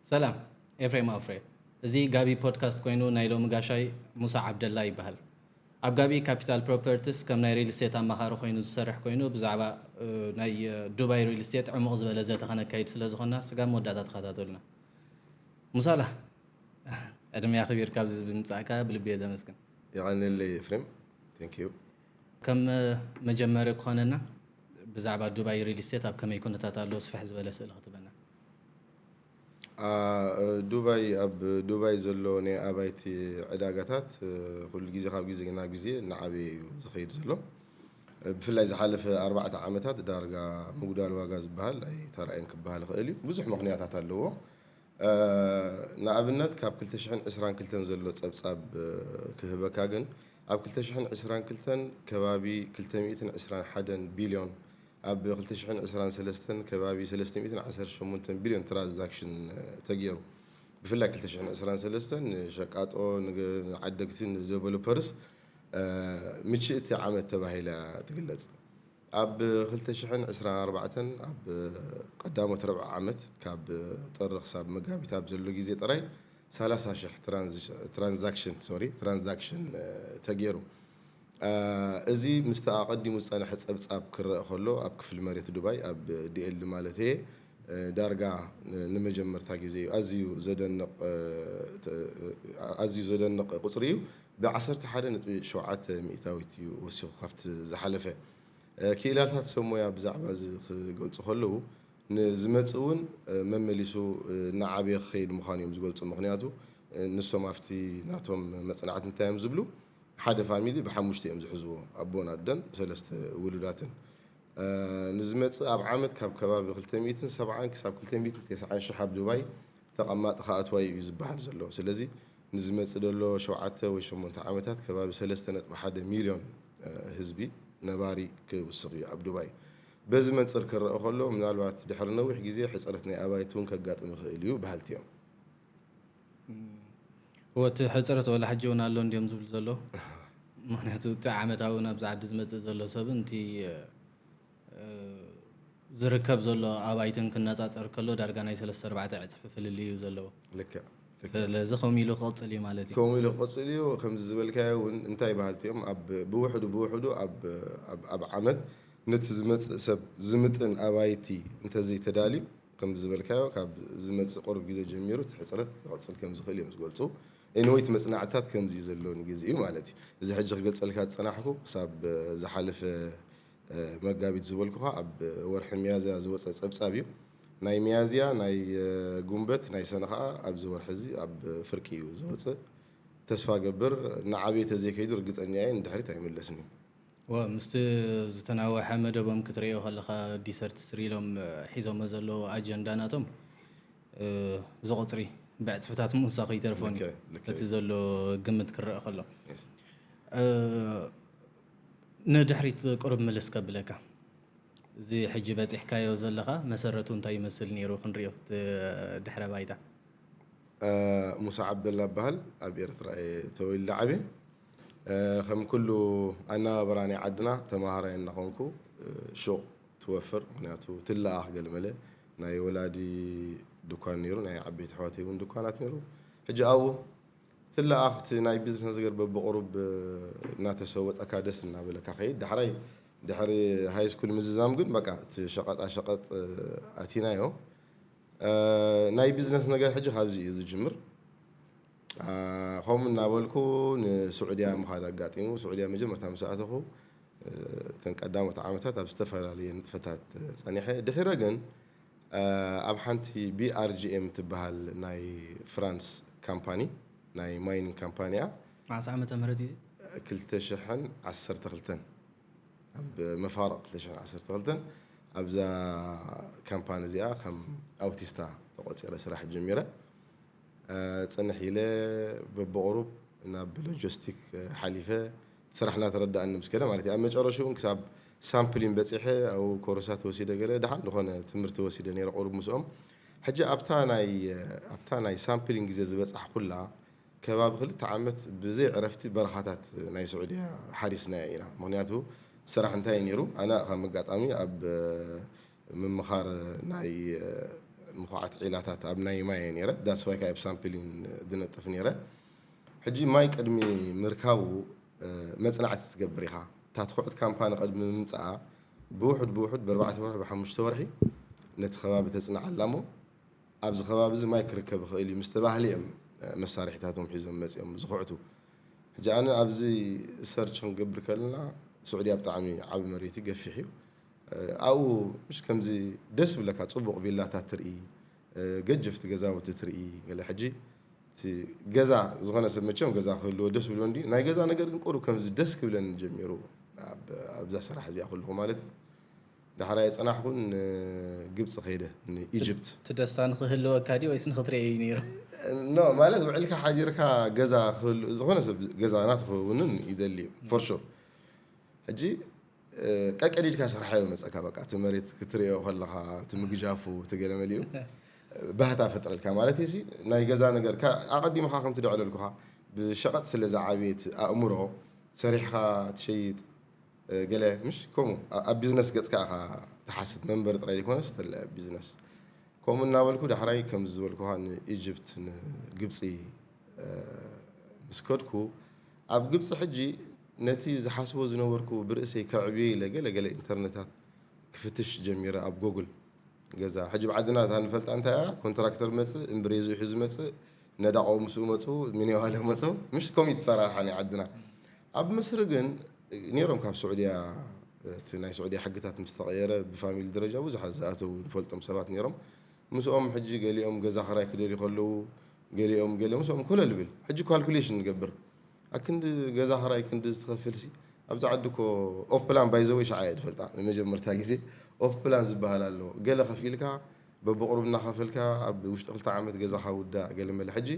ሰላም፣ ኤፍሬም ኣፍሬ። እዚ ጋቢ ፖድካስት ኮይኑ ናይ ሎሚ ጋሻይ ሙሳ ዓብደላ ይበሃል። ኣብ ጋቢ ካፒታል ፕሮፐርቲስ ከም ናይ ሪል ስቴት ኣማኻሪ ኮይኑ ዝሰርሕ ኮይኑ ብዛዕባ ናይ ዱባይ ሪል ስቴት ዕሙቕ ዝበለ ዘተ ከነካይድ ስለ ዝኾና ስጋብ መወዳእታ ተኸታተሉና። ሙሳላ፣ ዕድመ ኣኽቢርካ ኣብዚ ብምምጻእካ ብልቢ እየ ዘመስግን። የቐንየለይ ኤፍሬም። Thank you። ከም መጀመሪ ክኾነና ብዛዕባ ዱባይ ሪል ስቴት ኣብ ከመይ ኩነታት ኣሎ ስፍሕ ዝበለ ስእሊ ክትበና። ዱባይ ኣብ ዱባይ ዘሎ ናይ ኣባይቲ ዕዳጋታት ኩሉ ግዜ ካብ ግዜ ናብ ግዜ እናዓበየ እዩ ዝኸይድ ዘሎ። ብፍላይ ዝሓለፈ ኣርባዕተ ዓመታት ዳርጋ ምጉዳል ዋጋ ዝበሃል ኣይተራእየን ክበሃል ይኽእል እዩ። ብዙሕ ምኽንያታት ኣለዎ። ንኣብነት ካብ ክልተ ሽሕን ዕስራን ክልተን ዘሎ ጸብጻብ ክህበካ ግን ኣብ ክልተ ሽሕን ዕስራን ክልተን ከባቢ ክልተ ሚእትን ዕስራን ሓደን ቢልዮን ኣብ ክልተ ሽሕን ዕስራን ሰለስተን ከባቢ ሰለስተ ሚእትን ዓሰርተ ሸሞንተን ቢልዮን ትራንዛክሽን ተገይሩ። ብፍላይ ክልተ ሽሕን ዕስራን ሰለስተን ንሸቃጦ ንዓደግቲ ንደቨሎፐርስ ምችእቲ ዓመት ተባሂላ ትግለጽ። ኣብ ክልተ ሽሕን ዕስራን ኣርባዕተን ኣብ ቀዳሞት ርብዒ ዓመት ካብ ጥሪ ክሳብ መጋቢት ኣብ ዘሎ ግዜ ጥራይ ሰላሳ ሽሕ ትራንዛክሽን ሶሪ ትራንዛክሽን ተገይሩ። እዚ ምስቲ ኣቐዲሙ ዝጸንሐ ጸብጻብ ክረአ ከሎ ኣብ ክፍሊ መሬት ዱባይ ኣብ ዲኤል ማለት እየ ዳርጋ ንመጀመርታ ግዜ እዩ። ኣዝዩ ዘደንቕ ኣዝዩ ዘደንቕ ቁጽሪ እዩ። ብ ዓሰርተ ሓደ ነጥቢ ሸውዓተ ሚእታዊት እዩ ወሲኹ ካብቲ ዝሓለፈ። ክኢላታት ሰብ ሞያ ብዛዕባ እዚ ክገልጹ ከለዉ ንዝመጽእ እውን መመሊሱ እናዓበየ ክኸይድ ምዃኑ እዮም ዝገልጹ። ምኽንያቱ ንሶም ኣብቲ ናቶም መጽናዕቲ እንታይ እዮም ዝብሉ ሓደ ፋሚሊ ብሓሙሽተ እዮም ዝሕዝዎ ኣቦን ኣደን ሰለስተ ውሉዳትን። ንዝመጽእ ኣብ ዓመት ካብ ከባቢ ክልተ ሚእትን ሰብዓን ክሳብ ክልተ ሚእትን ተስዓን ሽሕ ኣብ ዱባይ ተቐማጢ ክኣትዋ እዩ ዝበሃል ዘሎ። ስለዚ ንዝመጽእ ዘሎ ሸውዓተ ወይ ሸሞንተ ዓመታት ከባቢ ሰለስተ ነጥቢ ሓደ ሚልዮን ህዝቢ ነባሪ ክውስኽ እዩ ኣብ ዱባይ። በዚ መንጽር ክረአ ከሎ ምናልባት ድሕሪ ነዊሕ ግዜ ሕጽረት ናይ ኣባይቲ እውን ከጋጥም ይኽእል እዩ በሃልቲ እዮም። ወቲ ሕፅረት ወላ ሕጂ እውን ኣሎ እንዲዮም ዝብሉ ዘለዉ። ምክንያቱ እቲ ዓመታዊ ናብዚ ዓዲ ዝመፅእ ዘሎ ሰብን እቲ ዝርከብ ዘሎ ኣባይትን ክነፃፀር ከሎ ዳርጋ ናይ ሰለስተ ኣርባዕተ ዕፅፊ ፍልልይ እዩ ዘለዎ። ልክዕ። ስለዚ ከምኡ ኢሉ ክቕፅል እዩ ማለት እዩ። ከምኡ ኢሉ ክቕፅል እዩ። ከምዚ ዝበልካዮ እውን እንታይ በሃልቲ እዮም ኣብ ብውሕዱ ብውሕዱ ኣብ ዓመት ነቲ ዝመፅእ ሰብ ዝምጥን ኣባይቲ እንተዘይተዳልዩ ከም ዝበልካዮ ካብ ዝመፅእ ቁሩብ ግዜ ጀሚሩ እቲ ሕፅረት ክቕፅል ከም ዝኽእል እዮም ዝገልፁ። ኤኒወይ እቲ መፅናዕትታት ከምዚ እዩ ዘሎ ንግዜኡ ማለት እዩ። እዚ ሕጂ ክገልፀልካ ዝፀናሕኩ ክሳብ ዝሓለፈ መጋቢት ዝበልኩኻ ኣብ ወርሒ ሚያዝያ ዝወፀ ፀብፃብ እዩ። ናይ ሚያዝያ፣ ናይ ጉንበት፣ ናይ ሰነ ከዓ ኣብዚ ወርሒ እዚ ኣብ ፍርቂ እዩ ዝወፅእ። ተስፋ ገብር ንዓብየ ተዘይከይዱ ርግፀኛ እየ ንድሕሪት ኣይምለስን እዩ። ዋ ምስቲ ዝተናወሐ መደቦም ክትሪኦ ከለኻ ዲሰርት ስር ኢሎም ሒዞሞ ዘለዉ ኣጀንዳ ናቶም እዚ ቁፅሪ ብዕፅፍታት ምውሳኹ ይተርፎን እዩ። እቲ ዘሎ ግምት ክረአ ከሎ ንድሕሪት ቁሩብ ምልስ ከብለካ። እዚ ሕጂ በፂሕካዮ ዘለኻ መሰረቱ እንታይ ይመስል ነይሩ ክንሪኦ ድሕረ ባይታ። ሙሳ ዓብደላ እበሃል። ኣብ ኤርትራ እየ ተወሊደ ዓብየ። ከም ኩሉ ኣነባብራ ናይ ዓድና ተምሃራይ እናኾንኩ ሹቕ ትወፍር፣ ምኽንያቱ ትለኣኽ ገለመለ ናይ ወላዲ ድኳን ነይሩ፣ ናይ ዓበይቲ ኣሕዋተይ እውን ድኳናት ነይሩ። ሕጂ ኣብኡ ትለኣኽ እቲ ናይ ቢዝነስ ነገር በብቑሩብ እናተሰወጠካ ደስ እናበለካ ከይድ። ዳሕራይ ድሕሪ ሃይስኩል ምዝዛም ግን በቃ እቲ ሸቐጣ ሸቐጥ ኣቲናዮ። ናይ ቢዝነስ ነገር ሕጂ ካብዚ እዩ ዝጅምር። ከምኡ እናበልኩ ንስዑድያ ምኻድ ኣጋጢሙ። ስዑድያ መጀመርታ ምስ ኣተኹ እተን ቀዳሞት ዓመታት ኣብ ዝተፈላለየ ንጥፈታት ፀኒሐ። ድሕረ ግን ኣብ ሓንቲ ቢኣርጂኤም ትበሃል ናይ ፍራንስ ካምፓኒ ናይ ማይኒንግ ካምፓኒ እያ። መዓስ ዓመተ ምህረት እዩ እዚ? ክልተ ሽሕን ዓሰርተ ክልተን ኣብ መፋርቕ ክልተ ሽሕን ዓሰርተ ክልተን ኣብዛ ካምፓኒ እዚኣ ከም ኣውቲስታ ተቖፂረ ስራሕ ጀሚረ። ፅንሕ ኢለ በብቑሩብ ናብ ሎጂስቲክ ሓሊፈ ስራሕ እናተረዳእኒ ምስ ከደ ማለት እዩ። ኣብ መጨረሽኡ እውን ክሳብ ሳምፕሊን በፂሐ ኣብኡ ኮርሳት ወሲደ ገለ ደሓን ዝኾነ ትምህርቲ ወሲደ ነይረ ቁሩብ ምስኦም። ሕጂ ኣብታ ናይ ኣብታ ናይ ሳምፕሊን ግዜ ዝበፃሕኩላ ከባቢ ክልተ ዓመት ብዘይ ዕረፍቲ በረኻታት ናይ ስዑድያ ሓሪስናዮ ኢና። ምኽንያቱ እቲ ስራሕ እንታይ እዩ ነይሩ? ኣነ ከም ኣጋጣሚ ኣብ ምምኻር ናይ ምኹዓት ዒላታት ኣብ ናይ ማይ እየ ነይረ። That's why ካብ ሳምፕሊን ድነጥፍ ነይረ። ሕጂ ማይ ቅድሚ ምርካቡ መፅናዕቲ ትገብር ኢኻ። እታ ትኹዕት ካምፓኒ ቅድሚ ምምፅኣ ብውሑድ ብውሑድ ብኣርባዕተ ወርሒ ብሓሙሽተ ወርሒ ነቲ ከባቢ ተፅናዓላ እሞ ኣብዚ ከባቢ እዚ ማይ ክርከብ ይኽእል እዩ ምስ ተባህለ እዮም መሳርሒታቶም ሒዞም መፂኦም ዝኹዕቱ። ሕጂ ኣነ ኣብዚ ሰርች ክንገብር ከለና ስዑድያ ብጣዕሚ ዓቢ መሬት እዩ፣ ገፊሕ እዩ። ኣብኡ ምሽ ከምዚ ደስ ብለካ ፅቡቕ ቪላታት ትርኢ፣ ገጀፍቲ ገዛውቲ ትርኢ። ገለ ሕጂ እቲ ገዛ ዝኾነ ሰብ መቸም ገዛ ክህልዎ ደስ ብሎ እንዲ ናይ ገዛ ነገር ግን ቁሩብ ከምዚ ደስ ክብለኒ ጀሚሩ ኣብዛ ስራሕ እዚኣ ኩልኹ ማለት እዩ። ዳሕራይ የጸናሕኩን ግብፂ ከይደ ንኢጅፕት። እቲ ደስታ ንኽህልወካ ድዩ ወይስ ንኽትርእዮ እዩ ነይሩ? ኖ ማለት ውዕልካ ሓዲርካ ገዛ ክህሉ ዝኾነ ሰብ ገዛ ናትኸውንን ይደሊ እዩ for sure። ሕጂ ቀቀዲድካ ስርሓዮ መፀካ በቃ እቲ መሬት ክትርእዮ ከለካ እቲ ምግጃፉ እቲ ገለ መሊኡ ባህታ ፈጥረልካ ማለት እዩ። ናይ ገዛ ነገር ኣቐዲምካ ከምቲ ደዕለልኩካ ብሸቐጥ ስለ ዝዓብየት ኣእምሮ ሰሪሕካ ትሸይጥ ገለ ምሽ ከምኡ ኣብ ቢዝነስ ገፅካ ኢኻ ትሓስብ መንበሪ ጥራይ ዘይኮነስ ተለ ቢዝነስ ከምኡ እናበልኩ ዳሕራይ ከም ዝበልኩኻ ንኢጅፕት ንግብፂ ምስ ከድኩ ኣብ ግብፂ ሕጂ ነቲ ዝሓስቦ ዝነበርኩ ብርእሰይ ከዕብዮ ኢለ ገለ ገለ ኢንተርነታት ክፍትሽ ጀሚረ ኣብ ጎግል ገዛ ሕጂ ብዓድና እታ ንፈልጣ እንታይ እያ ኮንትራክተር መፅእ እምብሬዙ ሒዙ መፅእ ነዳቆ ምስኡ መፅኡ ሚኒዋለ መፅኡ ምሽ ከምኡ ትሰራርሓ ናይ ዓድና ኣብ ምስሪ ግን ነይሮም ካብ ስዑድያ እቲ ናይ ስዑድያ ሕግታት ምስ ተቐየረ ብፋሚሊ ደረጃ ብዙሓት ዝኣተዉ ንፈልጦም ሰባት ነይሮም ምስኦም ሕጂ ገሊኦም ገዛ ኸራይ ክደልዩ ከለዉ ገሊኦም ገለ ምስኦም ኮለል ብል ሕጂ ካልኩሌሽን ንገብር ኣክንዲ ገዛ ኸራይ ክንዲ ዝትኸፍል ሲ ኣብዚ ዓዲ ኮ ኦፍ ፕላን ባይዘወይ ሸዓ እየ ዝፈልጣ ንመጀመርታ ግዜ ኦፍ ፕላን ዝበሃል ኣሎ ገለ ከፊልካ በብቕሩብ እናኸፈልካ ኣብ ውሽጢ ክልተ ዓመት ገዛኻ ውዳእ ገለ መለ ሕጂ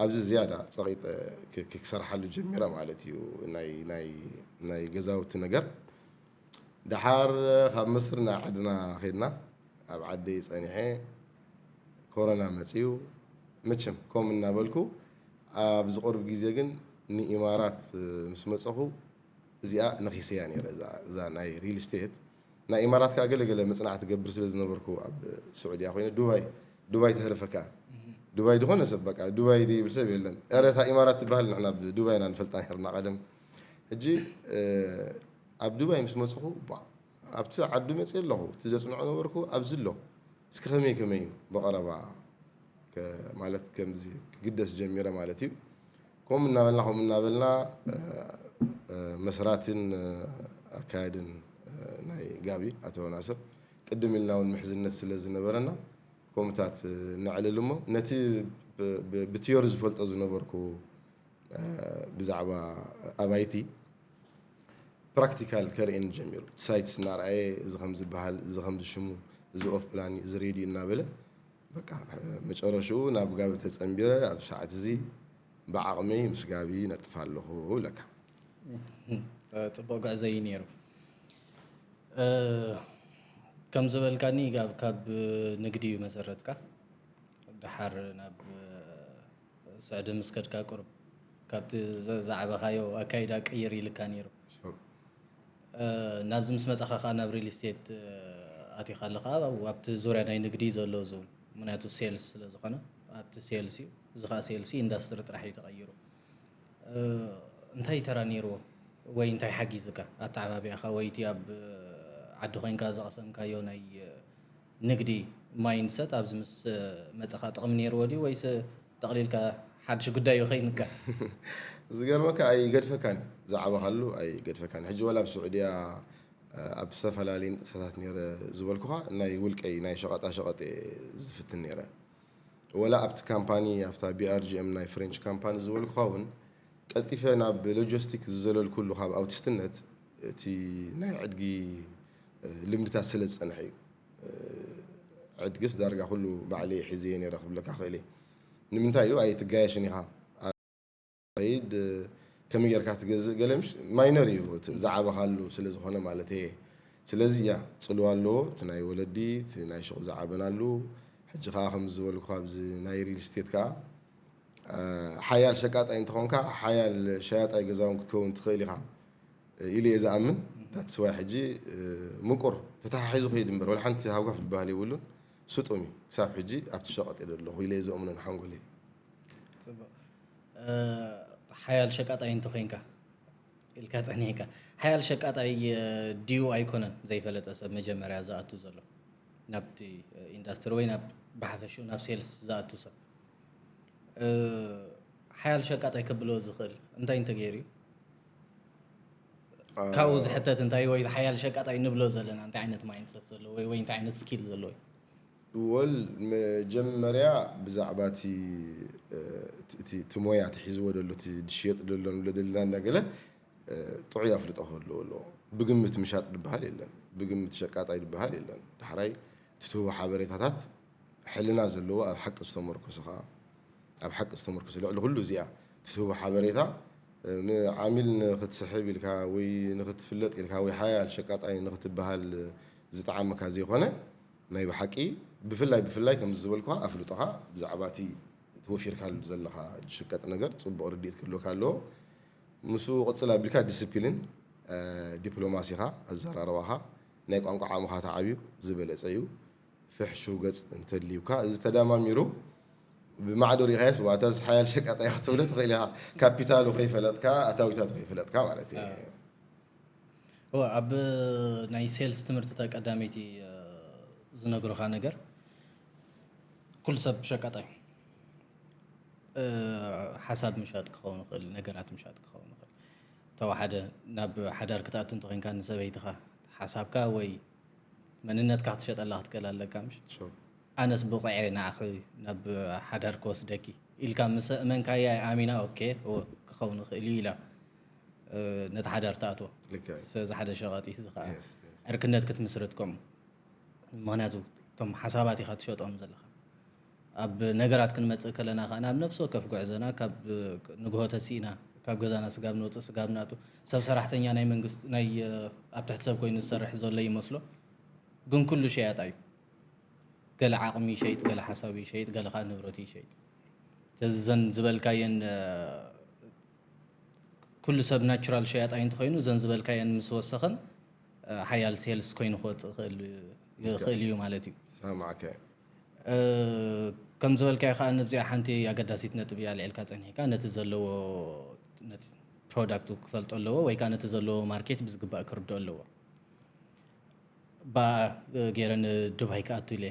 ኣብዚ ዝያዳ ፀቒጠ ክሰርሓሉ ጀሚረ ማለት እዩ ናይ ገዛውቲ ነገር ደሓር ካብ ምስሪ ናብ ዓድና ከድና ኣብ ዓደይ ፀኒሐ ኮሮና መፅዩ መቸም ከም እናበልኩ ኣብ ዝቕርብ ግዜ ግን ንኢማራት ምስ መፀኹ እዚኣ ነኺሰያ ነይረ እዛ ናይ ሪል ስቴት ናይ ኢማራት ከዓ ገለገለ መፅናዕቲ ገብር ስለ ዝነበርኩ ኣብ ስዑድያ ኮይነ ዱባይ ዱባይ ተህርፈካ ዱባይ ዝኾነ ሰብ በቃ ዱባይ ይብል ሰብ የለን ረ እታ ኢማራት ትበሃል ንሕና ዱባይ ኢና ንፈልጣ ነርና ቀደም ሕጂ ኣብ ዱባይ ምስ መፅኹ ኣብቲ ዓዱ መፅእ ኣለኹ እቲ ዘፅንዖ ነበርኩ ኣብዚ ኣሎ እስኪ ከመይ ከመይ እዩ ብቐረባ ማለት ከምዚ ክግደስ ጀሚረ ማለት እዩ ከምኡ እናበልና ከምኡ እናበልና መስራትን ኣካየድን ናይ ጋቢ ኣቶ ናስር ቅድም ኢልና እውን ምሕዝነት ስለ ዝነበረና ከምኡታት ነዕልል እሞ ነቲ ብቲዮሪ ዝፈልጦ ዝነበርኩ ብዛዕባ ኣባይቲ ፕራክቲካል ከርእየኒ ጀሚሩ ሳይትስ እናርኣየ እዚ ከም ዝበሃል እዚ ከም ዝሽሙ እዚ ኦፍ ፕላን እዚ ሬድዩ እናበለ በቃ መጨረሽኡ ናብ ጋቢ ተፀንቢረ ኣብ ሰዓት እዚ ብዓቕመይ ምስ ጋቢ ነጥፍ ኣለኹ ይብለካ ፅቡቅ ጉዕዞ እዩ ነይሩ ከም ዝበልካኒ ካብ ንግዲ እዩ መሰረትካ ድሓር ናብ ስዕዲ ምስ ከድካ ቁሩብ ካብቲ ዘዕበኻዮ ኣካይዳ ቅይር ኢልካ ነይሩ ናብዚ ምስ መፃኻ ከዓ ናብ ሪል ስቴት ኣቲኻ ኣለኻ ኣብቲ ዙርያ ናይ ንግዲ ዘሎ ዝውን ምክንያቱ ሴልስ ስለ ዝኾነ ኣብቲ ሴልስ እዩ እዚ ከዓ ሴልስ ኢንዳስትሪ ጥራሕ እዩ ተቐይሩ እንታይ ተራ ነይርዎ ወይ እንታይ ሓጊዝካ ኣተዓባቢያኻ ወይ እቲ ኣብ ዓዲ ኮይንካ ዝቐሰምካዮ ናይ ንግዲ ማይንድሰት ኣብዚ ምስ መፀኻ ጥቕሚ ነይርዎ ድዩ ወይስ ጠቕሊልካ ሓድሽ ጉዳይ እዩ ኮይንካ? ዝገርመካ ኣይገድፈካን ዝዓበኻሉ ኣይገድፈካን ሕጂ ወላ ኣብ ስዑድያ ኣብ ዝተፈላለዩ ንጥፈታት ነረ ዝበልኩኻ ናይ ውልቀይ ናይ ሸቐጣ ሸቐጥ ዝፍትን ነረ ወላ ኣብቲ ካምፓኒ ኣብታ ቢኣርጂኤም ናይ ፍሬንች ካምፓኒ ዝበልኩኻ እውን ቀልጢፈ ናብ ሎጂስቲክ ዝዘለልኩሉ ካብ ኣውቲስትነት እቲ ናይ ዕድጊ ልምድታት ስለ ዝፀንሐ እዩ ዕድግስ ዳርጋ ኩሉ ባዕለይ ሒዘየ ነረ ክብለካ ክእል እየ ንምንታይ እዩ ኣይትጋየሽን ኢኻ ከይድ ከመይ ጌርካ ትገዝእ ገለ ምሽ ማይነር እዩ ዝዓበኻሉ ስለ ዝኾነ ማለት እየ ስለዚ እያ ፅልዋ ኣለዎ እቲ ናይ ወለዲ እቲ ናይ ሽቑ ዝዓበናሉ ሕጂ ከዓ ከም ዝበልኩ ኣብዚ ናይ ሪል ስቴት ከዓ ሓያል ሸቃጣይ እንተኾንካ ሓያል ሸያጣይ ገዛውን ክትከውን ትኽእል ኢኻ ኢሉ እየ ዝኣምን that's why ሕጂ ምቁር ተተሓሒዙ ከይድ እምበር ወላ ሓንቲ ሃጓፍ ዝበሃል የብሉን ስጡም እዩ። ክሳብ ሕጂ ኣብቲ ሸቐጥ እየ ዘለኹ ኢለ እየ ዝእምኖ ንሓንጎለይ። ፅቡቅ። ሓያል ሸቃጣይ እንተኮይንካ ኢልካ ፀኒሕካ፣ ሓያል ሸቃጣይ ድዩ ኣይኮነን ዘይፈለጠ ሰብ መጀመርያ ዝኣቱ ዘሎ ናብቲ ኢንዳስትሪ ወይ ናብ ብሓፈሽኡ ናብ ሴልስ ዝኣቱ ሰብ? ሓያል ሸቃጣይ ከብሎ ዝኽእል እንታይ እንተገይሩ እዩ? ካብኡ ዝሕተት እንታይ ወይ ሓያል ሸቃጣይ ንብሎ ዘለና እንታይ ዓይነት ማይንድሰት ዘለዎ ወይ እንታይ ዓይነት ስኪል ዘለዎ እዩ? ወል መጀመርያ ብዛዕባ እቲ እቲ ሞያ እቲ ሒዝዎ ደሎ እቲ ዝሽየጥ ደሎ ንብሎ ዘለና ገለ ጥዑይ ኣፍልጦ ክህልዎ ኣለዎ። ብግምት ምሻጥ ዝበሃል የለን፣ ብግምት ሸቃጣይ ዝበሃል የለን። ዳሕራይ እቲ ትህቦ ሓበሬታታት ሕልና ዘለዎ ኣብ ሓቂ ዝተመርኮሰ ከዓ ኣብ ሓቂ ዝተመርኮሰ ልዕሊ ኩሉ እዚኣ እቲ ትህቦ ሓበሬታ ንዓሚል ንክትስሕብ ኢልካ ወይ ንክትፍለጥ ኢልካ ወይ ሓያል ሸቃጣይ ንክትበሃል ዝጠዓመካ ዘይኮነ ናይ ብሓቂ ብፍላይ ብፍላይ ከምዚ ዝበልኩኻ ኣፍልጦኻ ብዛዕባ እቲ ተወፊርካሉ ዘለኻ ዝሽቀጥ ነገር ፅቡቕ ርድኢት ክህልወካ ኣለዎ። ምስኡ ቅፅል ኣቢልካ ዲስፕሊን ዲፕሎማሲኻ ኣዘራርባኻ ናይ ቋንቋ ዓቕምኻ ተዓብዩ ዝበለፀ እዩ። ፍሕሹው ገፅ እንተልዩካ እዚ ተዳማሚሩ ብማዕዶ ሪኻየስ ዋታ ዝሓያል ሸቃጣይ ክትብሎ ትኽእል ኢኻ። ካፒታሉ ከይፈለጥካ ኣታዊታቱ ከይፈለጥካ ማለት እዩ። እወ ኣብ ናይ ሴልስ ትምህርትታ ቀዳመይቲ ዝነግሩኻ ነገር ኩሉ ሰብ ሸቃጣይ ሓሳብ ምሻጥ ክኸውን ይኽእል፣ ነገራት ምሻጥ ክኸውን ይኽእል። ተወሓደ ናብ ሓዳር ክትኣቱ እንተኾይንካ ንሰበይትኻ ሓሳብካ ወይ መንነትካ ክትሸጠላ ክትክእል ኣለካ ምሽ ኣነስ ብቑዐ ንዓኺ ናብ ሓዳር ክወስደኪ ኢልካ ምስ እመንካያ ኣሚና ኦኬ ክኸውን ይኽእል እዩ ኢላ ነቲ ሓዳር ትኣትዎ። ስለዚ ሓደ ሸቐጢ እዚ ከዓ ዕርክነት ክትምስርት ከምኡ ምክንያቱ እቶም ሓሳባት ኢኻ ትሸጦም ዘለኻ። ኣብ ነገራት ክንመፅእ ከለና ከዓ ናብ ነፍሲ ወከፍ ጉዕዞና ካብ ንግሆ ተሲእና ካብ ገዛና ስጋብ ንወፅእ ስጋብ ንኣቱ ሰብ ሰራሕተኛ ናይ መንግስት ናይ ኣብ ትሕቲ ሰብ ኮይኑ ዝሰርሕ ዘሎ ይመስሎ፣ ግን ኩሉ ሸያጣ እዩ። ገለ ዓቕሚ ይሸይጥ፣ ገለ ሓሳቡ ይሸይጥ፣ ገለ ከዓ ንብረቱ ይሸይጥ። ስለዚ ዘን ዝበልካየን ኩሉ ሰብ ናቹራል ሸያጣይ እንተኮይኑ ዘን ዝበልካየን ምስ ወሰኸን ሓያል ሴልስ ኮይኑ ክወፅእ ይኽእል እዩ ማለት እዩ። ሰማዕከ ከም ዝበልካዮ ከዓ ነብዚኣ ሓንቲ ኣገዳሲት ነጥቢ ኣልዒልካ ፀኒሕካ ነቲ ዘለዎ ነቲ ፕሮዳክቱ ክፈልጦ ኣለዎ ወይ ከዓ ነቲ ዘለዎ ማርኬት ብዝግባእ ክርድኦ ኣለዎ። ብኣ ገይረ ንዱባይ ክኣቱ ኢለ።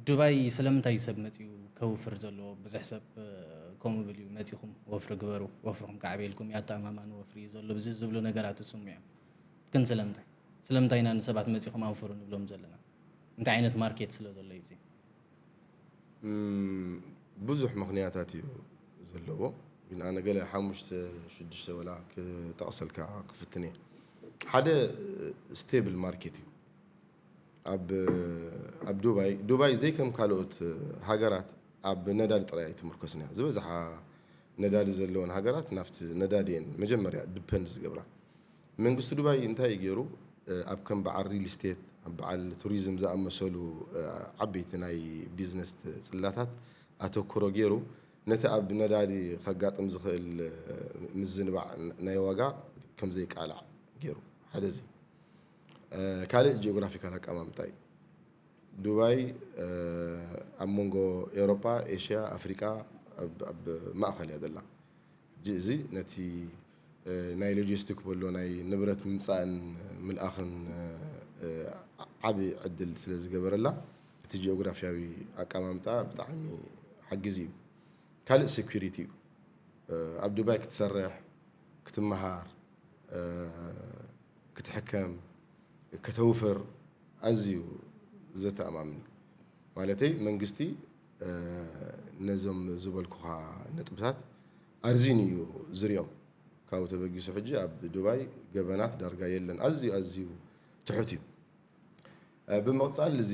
ዱባይ ስለምንታይ እዩ ሰብ መፂኡ ከውፍር ዘለዎ? ብዙሕ ሰብ ከምኡ ብል እዩ መፂኹም ወፍሪ ግበሩ፣ ወፍርኹም ከዓብየልኩም እዩ፣ ኣተኣማማኒ ወፍሪ እዩ ዘሎ ብዚ ዝብሉ ነገራት ይስሙ እዮም። ግን ስለምንታይ ስለምንታይ ኢና ንሰባት መፂኹም ኣውፍሩ ንብሎም ዘለና? እንታይ ዓይነት ማርኬት ስለ ዘሎ እዩ እዚ? ብዙሕ ምኽንያታት እዩ ዘለዎ፣ ግን ኣነ ገለ ሓሙሽተ ሽዱሽተ ወላ ክጠቕሰልካ ክፍትን እየ። ሓደ ስቴብል ማርኬት እዩ። ኣብ ኣብ ዱባይ ዱባይ ዘይከም ካልኦት ሃገራት ኣብ ነዳዲ ጥራይ ኣይትምርኮስን እያ። ዝበዝሓ ነዳዲ ዘለወን ሃገራት ናብቲ ነዳዲ እየን መጀመርያ ዲፐንድ ዝገብራ። መንግስቲ ዱባይ እንታይ እዩ ገይሩ? ኣብ ከም በዓል ሪል ስቴት፣ ኣብ በዓል ቱሪዝም ዝኣመሰሉ ዓበይቲ ናይ ቢዝነስ ፅላታት ኣተኩሮ ገይሩ ነቲ ኣብ ነዳዲ ከጋጥም ዝኽእል ምዝንባዕ ናይ ዋጋ ከም ዘይቃላዕ ገይሩ። ሓደ እዚ ካልእ ጂኦግራፊካል ኣቀማምጣ እዩ። ዱባይ ኣብ መንጎ ኤውሮጳ፣ ኤሽያ፣ ኣፍሪቃ ኣብ ማእኸል እያ ዘላ። ሕጂ እዚ ነቲ ናይ ሎጂስቲክ በሎ ናይ ንብረት ምምፃእን ምልኣኽን ዓብዪ ዕድል ስለ ዝገበረላ እቲ ጂኦግራፊያዊ ኣቀማምጣ ብጣዕሚ ሓጊዚ እዩ። ካልእ ሴኩሪቲ እዩ። ኣብ ዱባይ ክትሰርሕ፣ ክትመሃር፣ ክትሕከም፣ ከተውፍር ኣዝዩ ዘተኣማምን እዩ። ማለተይ መንግስቲ ነዞም ዝበልኩኻ ነጥብታት ኣርዚኑ እዩ ዝሪኦም። ካብኡ ተበጊሱ ሕጂ ኣብ ዱባይ ገበናት ዳርጋ የለን። ኣዝዩ ኣዝዩ ትሑት እዩ። ብምቕፃል እዚ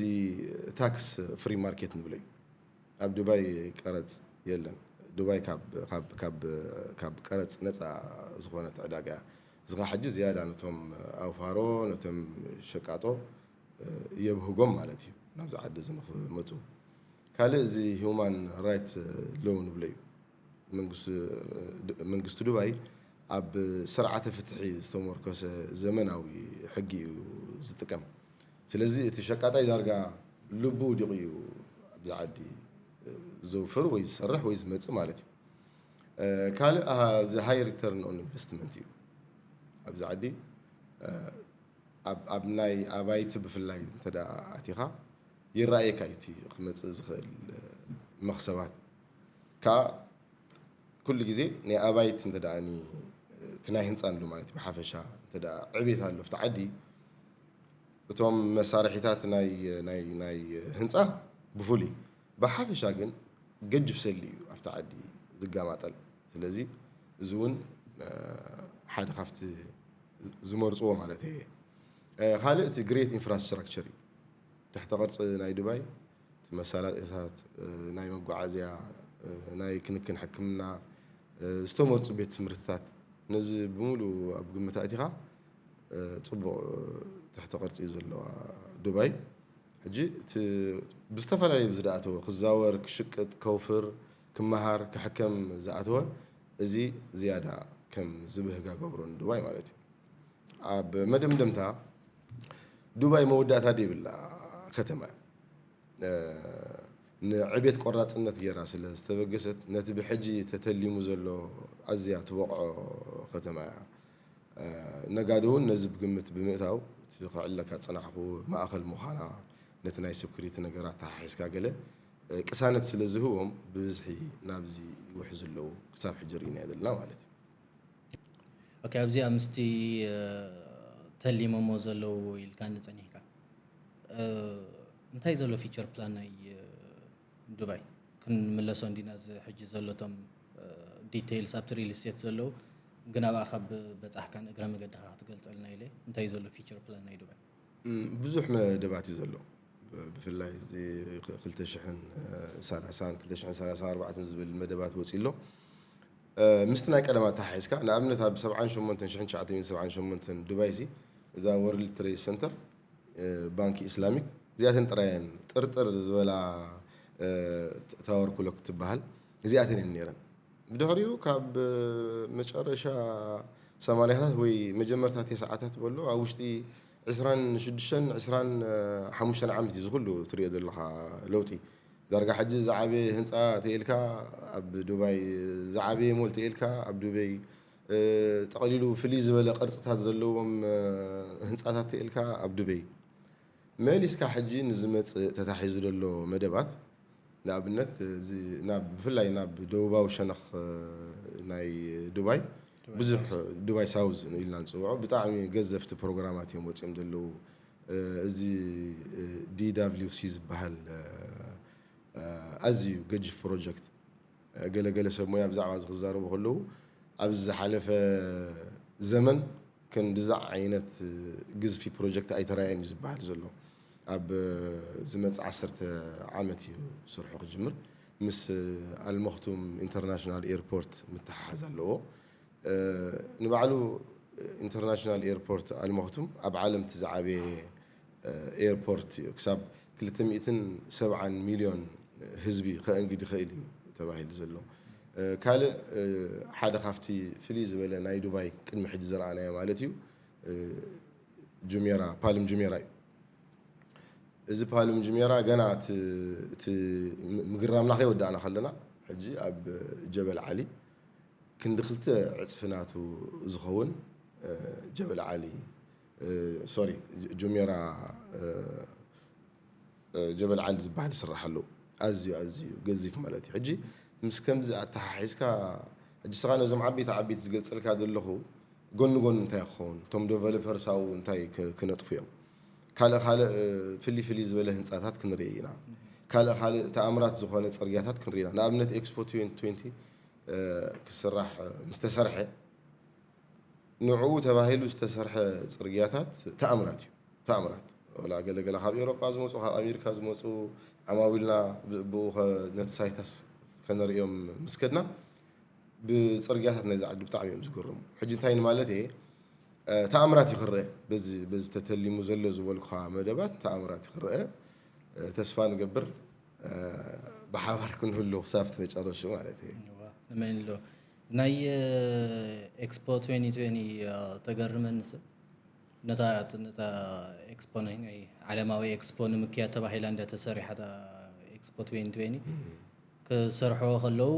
ታክስ ፍሪ ማርኬት ንብሎ እዩ። ኣብ ዱባይ ቀረፅ የለን። ዱባይ ካብ ቀረፅ ነፃ ዝኾነት ዕዳጋ እያ። እዚ ኸዓ ሕጂ ዝያዳ ነቶም ኣውፋሮ ነቶም ሸቃጦ የብህጎም ማለት እዩ ናብዚ ዓዲ እዚ ንክመፁ። ካልእ እዚ ሁማን ራይት ሎው ንብሎ እዩ። መንግስቲ ዱባይ ኣብ ስርዓተ ፍትሒ ዝተመርኮሰ ዘመናዊ ሕጊ እዩ ዝጥቀም። ስለዚ እቲ ሸቃጣይ ዳርጋ ልቡ ውዲቑ እዩ ኣብዚ ዓዲ ዘውፍር ወይ ዝሰርሕ ወይ ዝመጽእ ማለት እዩ። ካልእ እዚ ሃይ ሪተርን ኦን ኢንቨስትመንት እዩ። ኣብዚ ዓዲ ኣብ ናይ ኣባይቲ ብፍላይ እንተ ኣቲኻ ይረኣየካ እዩ እቲ ክመፅእ ዝኽእል መኽሰባት። ከዓ ኩሉ ግዜ ናይ ኣባይቲ እንተ እቲ ናይ ህንፃ ንብሎ ማለት እዩ ብሓፈሻ እንተ ዕቤት ኣሎ ኣብቲ ዓዲ እቶም መሳርሒታት ናይ ናይ ናይ ህንፃ ብፍሉይ ብሓፈሻ ግን ገጅፍ ሰሊ እዩ ኣብቲ ዓዲ ዝጋማጠል። ስለዚ እዚ እውን ሓደ ካብቲ ዝመርፅዎ ማለት እየ። ካልእ እቲ ግሬት ኢንፍራስትራክቸር እዩ። ትሕተ ቅርፂ ናይ ዱባይ እቲ መሳለጥያታት ናይ መጓዓዝያ ናይ ክንክን ሕክምና ዝተመርፁ ቤት ትምህርትታት ነዚ ብምሉእ ኣብ ግምት ኣእቲኻ ፅቡቕ ትሕተ ቅርፂ እዩ ዘለዋ ዱባይ። ሕጂ እቲ ብዝተፈላለየ ብዝደኣተወ ክዛወር ክሽቅጥ ከውፍር ክመሃር ክሕከም ዝኣተወ እዚ ዝያዳ ከም ዝብህጋ ገብሮ ንዱባይ ማለት እዩ። ኣብ መደምደምታ ዱባይ መወዳእታ ዘይብላ ከተማ እያ። ንዕቤት ቆራፅነት ገይራ ስለ ዝተበገሰት ነቲ ብሕጂ ተተሊሙ ዘሎ ኣዝያ ትበቕዖ ከተማ እያ። ነጋዶ እውን ነዚ ብግምት ብምእታው እቲ ክዕለካ ዝፀናሕኩ ማእኸል ምዃና ነቲ ናይ ሴኩሪቲ ነገራት ተሓሒዝካ ገለ ቅሳነት ስለ ዝህቦም ብብዝሒ ናብዚ ይውሕዙ ኣለዉ ክሳብ ሕጂ ርኢናዮ ዘለና ማለት እዩ። ኦኬ ኣብዚኣ ምስቲ ተሊሞሞ ዘለዉ ኢልካኒ ፀኒሕካ እንታይ ዘሎ ፊቸር ፕላን ናይ ዱባይ ክንምለሶ እንዲና እዚ ሕጂ ዘሎቶም ዲቴይልስ ኣብቲ ሪል ስቴት ዘለዉ ግን ኣብኣ ካብ በፃሕካን እግረ መገድካ ክትገልፀልና ኢለ እንታይ ዘሎ ፊቸር ፕላን ናይ ዱባይ ብዙሕ መደባት እዩ ዘሎ። ብፍላይ እዚ ክልተ ሽሕን ሰላሳን ክልተ ሽሕን ሰላሳን ኣርባዕተን ዝብል መደባት ወፂ ኣሎ። ምስቲ ናይ ቀደም ኣተሓሒዝካ ንኣብነት ኣብ ሰብዓን ሸሞንተን ሽሕን ትሽዓተ ሚእትን ሰብዓን ሸሞንተን ዱባይ ሲ እዛ ወርልድ ትሬድ ሰንተር ባንኪ ኢስላሚክ እዚኣተን ጥራየን ጥርጥር ዝበላ ታወር ክሎክ ትበሃል እዚኣተን እየን ነይረን። ብድሕሪኡ ካብ መጨረሻ ሰማንያታት ወይ መጀመርታ ተስዓታት በሎ ኣብ ውሽጢ ዕስራን ሽዱሽተን ዕስራን ሓሙሽተን ዓመት እዩ ዝኩሉ ትሪኦ ዘለኻ ለውጢ። ዳርጋ ሕጂ ዝዓበየ ህንፃ ተኢልካ ኣብ ዱባይ ዝዓበየ ሞል ተኢልካ ኣብ ዱበይ ጠቕሊሉ ፍልይ ዝበለ ቅርፅታት ዘለዎም ህንፃታት ተኢልካ ኣብ ዱበይ መሊስካ ሕጂ ንዝመፅእ ተታሒዙ ዘሎ መደባት ንኣብነት ብፍላይ ናብ ደቡባዊ ሸነኽ ናይ ዱባይ ብዙሕ ዱባይ ሳውዝ ኢልና ንፅውዖ ብጣዕሚ ገዘፍቲ ፕሮግራማት እዮም ወፂኦም ዘለዉ። እዚ DWC ዝበሃል ኣዝዩ ገጅፍ ፕሮጀክት ገለገለ ሰብ ሞያ ብዛዕባ እዚ ክዛረቡ ከለዉ ኣብዚ ዝሓለፈ ዘመን ክንድዚ ዓይነት ግዝፊ ፕሮጀክት ኣይተራእየን እዩ ዝበሃል ዘሎ። ኣብ ዝመፅእ ዓሰርተ ዓመት እዩ ስርሑ ክጅምር። ምስ ኣልመክቱም ኢንተርናሽናል ኤርፖርት ምትሓሓዝ ኣለዎ። ንባዕሉ ኢንተርናሽናል ኤርፖርት ኣልመክቱም ኣብ ዓለም እቲ ዝዓበየ ኤርፖርት እዩ። ክሳብ ክልተ ሚእትን ሰብዓን ሚልዮን ህዝቢ ከእንግድ ይኽእል እዩ ተባሂሉ ዘሎ። ካልእ ሓደ ካብቲ ፍልይ ዝበለ ናይ ዱባይ ቅድሚ ሕጂ ዝረኣናዮ ማለት እዩ ጁሜራ ፓልም ጁሜራ እዩ። እዚ ፓልም ጁሜራ ገና እቲ ምግራምና ከይወዳእና ከለና ሕጂ ኣብ ጀበል ዓሊ ክንዲ ክልተ ዕፅፊ ናቱ ዝኸውን ጀበል ዓሊ ሶሪ ጁሜራ ጀበል ዓሊ ዝበሃል ይስራሕ ኣለዉ። ኣዝዩ ኣዝዩ ገዚፍ ማለት እዩ። ሕጂ ምስ ከምዚ ኣተሓሒዝካ ሕጂ ስኻ ነዞም ዓበይቲ ዓበይቲ ዝገልፀልካ ዘለኹ ጎኒ ጎኒ እንታይ ክኸውን እቶም ዴቨሎፐርስ ኣብኡ እንታይ ክነጥፉ እዮም። ካልእ ካልእ ፍልይ ፍልይ ዝበለ ህንፃታት ክንርኢ ኢና። ካልእ ካልእ ተኣምራት ዝኾነ ፅርግያታት ክንርኢ ኢና። ንኣብነት ኤክስፖ ትዌንቲ ትዌንቲ ክስራሕ ምስ ተሰርሐ ንዕኡ ተባሂሉ ዝተሰርሐ ፅርግያታት ተኣምራት እዩ። ተኣምራት ወላ ገለገለ ካብ ኤውሮጳ ዝመፁ ካብ ኣሜሪካ ዝመፁ ዓማዊልና ብኡ ነቲ ሳይታስ ከነርእዮም ምስ ከድና ብፅርግያታት ናይዚ ዓዲ ብጣዕሚ እዮም ዝግርሙ። ሕጂ እንታይ ንማለት እየ ተኣምራት እዩ ክረአ በዚ ተተሊሙ ዘሎ ዝበልኩኻ መደባት ተኣምራት እዩ ክረአ። ተስፋ ንገብር ብሓባር ክንህሉ ክሳብ እቲ መጨረሽኡ ማለት እየ። ንመን ኣሎ ናይ ኤክስፖ ትዌንቲ ትዌንቲ ተገርመኒ ስብ ነታ ነታ ኤክስፖ ናይ ናይ ዓለማዊ ኤክስፖ ንምክያድ ተባሂላ እንደ ተሰሪሓ እታ ኤክስፖ ትዌንቲ ትዌንቲ ክሰርሕዎ ከለዉ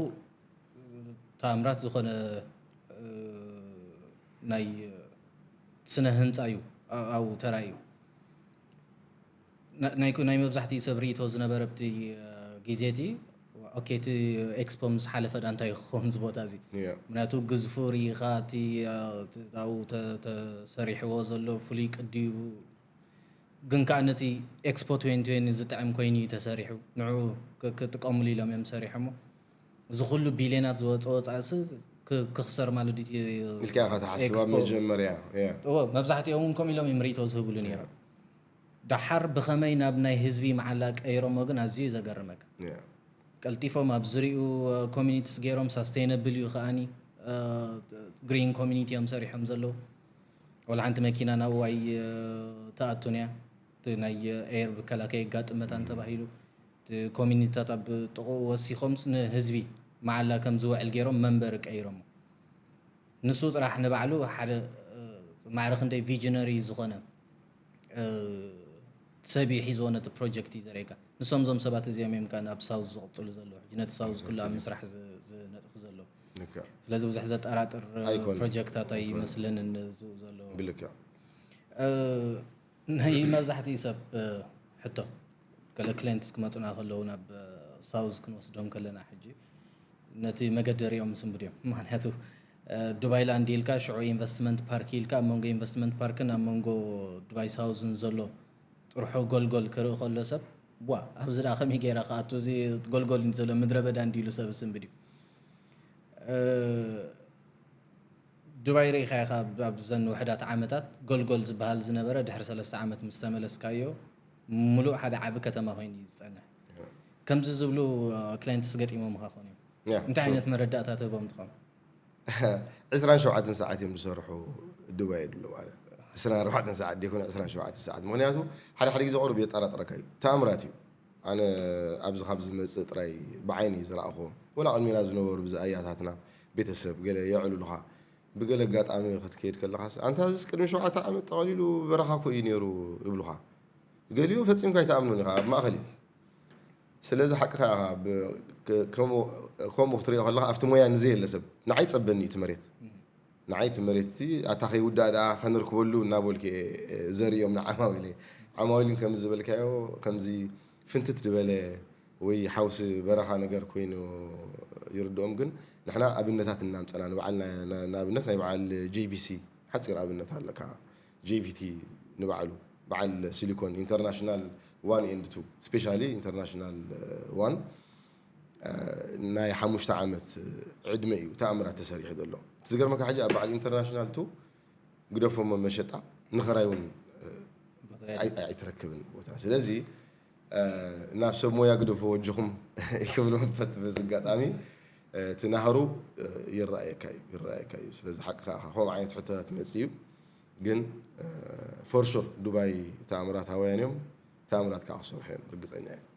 ተኣምራት ዝኾነ ናይ ስነ ህንፃ እዩ ኣብኡ ተራእዩ። ናይ መብዛሕትኡ ሰብ ርእቶ ዝነበረ ኣብቲ ግዜ እቲ ኦኬ እቲ ኤክስፖ ምስ ሓለፈ ዳ እንታይ ክኸውን እዚ ቦታ እዚ ምክንያቱ ግዝፉ ርኢኻ እቲ ኣብኡ ተሰሪሕዎ ዘሎ ፍሉይ ቅዲ እዩ ግን ከዓ ነቲ ኤክስፖ ትዌንቲ ትዌንቲ ዝጥዕም ኮይኑ እዩ ተሰሪሑ ንዕኡ ክጥቀሙሉ ኢሎም እዮም ሰሪሖሞ እዚ ኩሉ ቢልዮናት ዝወፀ ወፃእሲ ክኽሰር ማለት ድዩ ኢልካ ኢኻ ትሓስብ ኣብ መጀመርያ መብዛሕትኦም እውን ከምኡ ኢሎም እዮም ርእቶ ዝህብሉ ነይሮም ዳሓር ብኸመይ ናብ ናይ ህዝቢ መዓላ ቀይሮሞ ግን ኣዝዩ እዩ ዘገርመካ ቀልጢፎም ኣብ ዝሪኡ ኮሚኒቲስ ገይሮም ሳስተይነብል እዩ ከዓኒ ግሪን ኮሚኒቲ እዮም ሰሪሖም ዘለዉ ወላ ሓንቲ መኪና ናብኡ ኣይትኣቱን እያ እቲ ናይ ኤር ብከላ ከየጋጥም መታን ተባሂሉ እቲ ኮሚኒቲታት ኣብ ጥቕኡ ወሲኾምስ ንህዝቢ መዓላ ከም ዝውዕል ገይሮም መንበሪ ቀይሮሞ ንሱ ጥራሕ ንባዕሉ ሓደ ማዕረ ክንደይ ቪዥነሪ ዝኾነ ሰብ እዩ ሒዝዎ ነቲ ፕሮጀክት እዩ ዘርእየካ ንሶም ዞም ሰባት እዚኦም እዮም ከኣ ናብ ሳውዝ ዝቕፅሉ ዘለዉ ሕጂ ነቲ ሳውዝ ኩሉ ኣብ ምስራሕ ዝነጥፉ ዘለዉ ስለዚ ብዙሕ ዘጠራጥር ፕሮጀክታት ኣይመስለንን ዝኡ ዘለዉ ብልክዕ ናይ መብዛሕትኡ ሰብ ሕቶ ገለ ክላይንትስ ክመፁና ከለዉ ናብ ሳውዝ ክንወስዶም ከለና ሕጂ ነቲ መገዲ ሪኦም ስንብድ እዮም ምክንያቱ ዱባይ ላንድ ኢልካ ሽዑ ኢንቨስትመንት ፓርክ ኢልካ ኣብ መንጎ ኢንቨስትመንት ፓርክን ኣብ መንጎ ዱባይ ሳውዝን ዘሎ ጥርሑ ጎልጎል ክርኢ ከሎ ሰብ ዋ ኣብዚ ደኣ ከመይ ገይረ ክኣቱ እዚ ጎልጎል ዘሎ ምድረ በዳ እንዲሉ ሰብ ስንብድ እዩ ዱባይ ርኢኻ ኢኻ ኣብዘን ውሕዳት ዓመታት ጎልጎል ዝበሃል ዝነበረ ድሕሪ ሰለስተ ዓመት ምስ ተመለስካዮ ምሉእ ሓደ ዓቢ ከተማ ኮይኑ እዩ ዝጸንሕ። ከምዚ ዝብሉ ክላይንትስ ገጢሞምኻ ኾን እዮም። እንታይ ዓይነት መረዳእታ ትህቦም ትኸውን? ዕስራን ሸውዓተን ሰዓት እዮም ዝሰርሑ ዱባይ የድሉ ማለት ዕስራን ኣርባዕተን ሰዓት ደይኮነ ዕስራን ሸውዓተን ሰዓት ምክንያቱ ሓደ ሓደ ግዜ ቁሩብ የጠራጥረካ እዩ ተኣምራት እዩ ኣነ ኣብዚ ካብ ዝመፅእ ጥራይ ብዓይኒ ዝረኣኹዎ ወላ ቅድሚና ዝነበሩ ብዚ ኣያታትና ቤተሰብ ገለ የዕልሉኻ ብገለ ኣጋጣሚ ክትከይድ ከለኻስ ኣንታ እዚስ ቅድሚ ሸውዓተ ዓመት ጠቕሊሉ በረኻ እኮ እዩ ነይሩ ይብሉኻ ገሊኡ ፈፂምካ ኣይትኣምኑን ኢኻ ኣብ ማእኸል እዩ ስለዚ ሓቅኻ ኢኻ ከምኡ ክትሪኦ ከለኻ ኣብቲ ሞያ ንዘየለ ሰብ ንዓይ ፀበኒ እዩ እቲ መሬት ንዓይ እቲ መሬት እቲ ኣታ ከይውዳእ ደኣ ከነርክበሉ እናበልኩ እየ ዘርእዮም ንዓማዊለይ ዓማዊልን ከምዚ ዝበልካዮ ከምዚ ፍንትት ዝበለ ወይ ሓውሲ በረኻ ነገር ኮይኑ ይርድኦም ግን ንሕና ኣብነታት እናምፀና ንበዓል ንኣብነት ናይ በዓል ጄቪሲ ሓፂር ኣብነት ኣለካ ጄቪቲ ንባዕሉ በዓል ሲሊኮን ኢንተርናሽናል ዋን ኤንድ ቱ ስፔሻሊ ኢንተርናሽናል ዋን ናይ ሓሙሽተ ዓመት ዕድመ እዩ ተኣምራት ተሰሪሑ ዘሎ እቲ ዝገርመካ ሕጂ ኣብ በዓል ኢንተርናሽናል ቱ ግደፎሞ መሸጣ ንኸራይ እውን ኣይትረክብን ቦታ ስለዚ ናብ ሰብ ሞያ ግደፎ ወጅኹም ክብሎ ፈት በዚ ኣጋጣሚ እቲ ናህሩ ይረኣየካ እዩ ይረኣየካ እዩ ስለዚ ሓቅኻ ከምኡ ዓይነት ሕቶታት መፅእ እዩ ግን for sure ዱባይ ተኣምራታውያን እዮም ተኣምራት ከዓ ክሰርሑ እዮም ርግፀኛ እዮም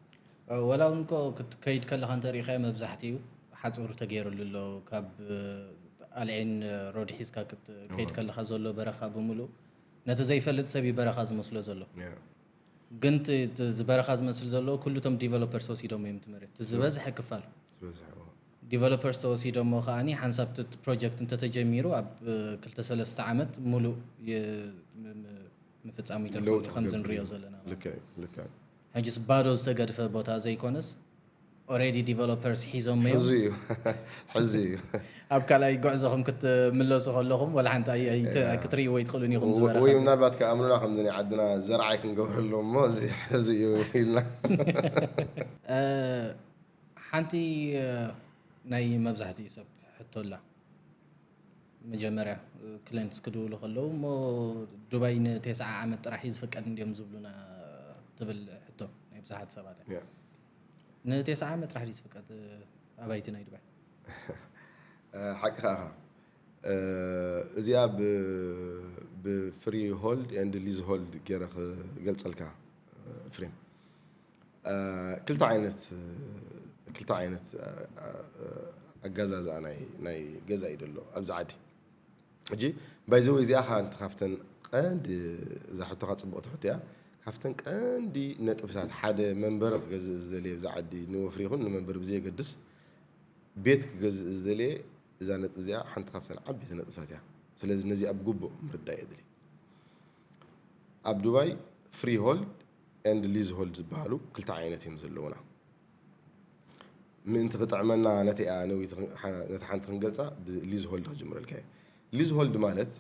ወላ እውን እኮ ክትከይድ ከለኻ እንተሪኢኻዮ መብዛሕትኡ ሓፁር ተገይሩሉ ኣሎ ካብ ኣልዒን ሮድ ሒዝካ ክትከይድ ከለኻ ዘሎ በረኻ ብምሉእ ነቲ ዘይፈልጥ ሰብ እዩ በረኻ ዝመስሎ ዘሎ ግን ዝበረኻ ዝመስል ዘሎ ኩሉቶም ዲቨሎፐርስ ወሲዶም እዮም ትመሬት ዝበዝሐ ክፋል ዲቨሎፐርስ ተወሲዶሞ ከዓኒ ሓንሳብ ፕሮጀክት እንተተጀሚሩ ኣብ ክልተ ሰለስተ ዓመት ሙሉእ ምፍፃሙ ይተርፎ ከምዚ ንሪኦ ዘለና ሕጅስ ባዶ ዝተገድፈ ቦታ ዘይኮነስ already developers ሒዞሞ እዮም ሕዚ እዩ ሕዚ እዩ ኣብ ካልኣይ ጉዕዞኹም ክትምለሱ ከለኹም ወላ ሓንቲ ኣይ- ኣይ- ኣይትርእይዎ ኣይትኽእሉን ኢኹም ወይ ዝበረኻ ምናልባት ከኣምኑና ከምዚ ናይ ዓድና ዘርዓይ ክንገብረሎም እሞ እዚ ሕዚ እዩ ኢልና እ፣ ሓንቲ እ፣ ናይ መብዛሕትኡ ሰብ ሕቶ ኣላ መጀመርያ ክላይንትስ ክድውሉ ከለዉ እሞ ዱባይ ንቴስዓ ዓመት ጥራሕ እዩ ዝፍቀድ እንዲዮም ዝብሉና ትብል ሕቶ ናይ ብዙሓት ሰባት እያ። ንቴስዓ ዓመት ጥራሕ ድዩ ዝፍቀድ ኣባይቲ ናይ ዱባይ? ሓቅኻ ኢኻ። እዚኣ ብ ፍሪ ሆልድ ኤንድ ሊዝ ሆልድ ገይረ ክገልፀልካ ፍሬም ክልተ ዓይነት ክልተ ዓይነት ኣገዛዝኣ ናይ ገዛ እዩ ዘሎ ኣብዚ ዓዲ ሕጂ ባይዘወይ እዚኣ ኻ እንቲ ካብተን ቀንዲ እዛ ሕቶኻ ጽብቕቲ ሕቶ እያ። ካብተን ቀንዲ ነጥብታት ሓደ መንበሪ ክገዝእ ዝደልየ ብዛ ዓዲ ንወፍሪ ይኹን ንመንበሪ ብዘየገድስ ቤት ክገዝእ ዝደልየ እዛ ነጥቢ እዚኣ ሓንቲ ካብተን ዓበይቲ ነጥብታት እያ። ስለዚ ነዚኣ ብግቡእ ምርዳእ የድሊ። ኣብ ዱባይ ፍሪ ሆልድ ኤንድ ሊዝ ሆልድ ዝበሃሉ ክልተ ዓይነት እዮም ዘለውና። ምእንቲ ክጥዕመና ነቲኣ ነዊት ነቲ ሓንቲ ክንገልጻ ብሊዝ ሆልድ ክጅምረልካ እየ። ሊዝ ሆልድ ማለት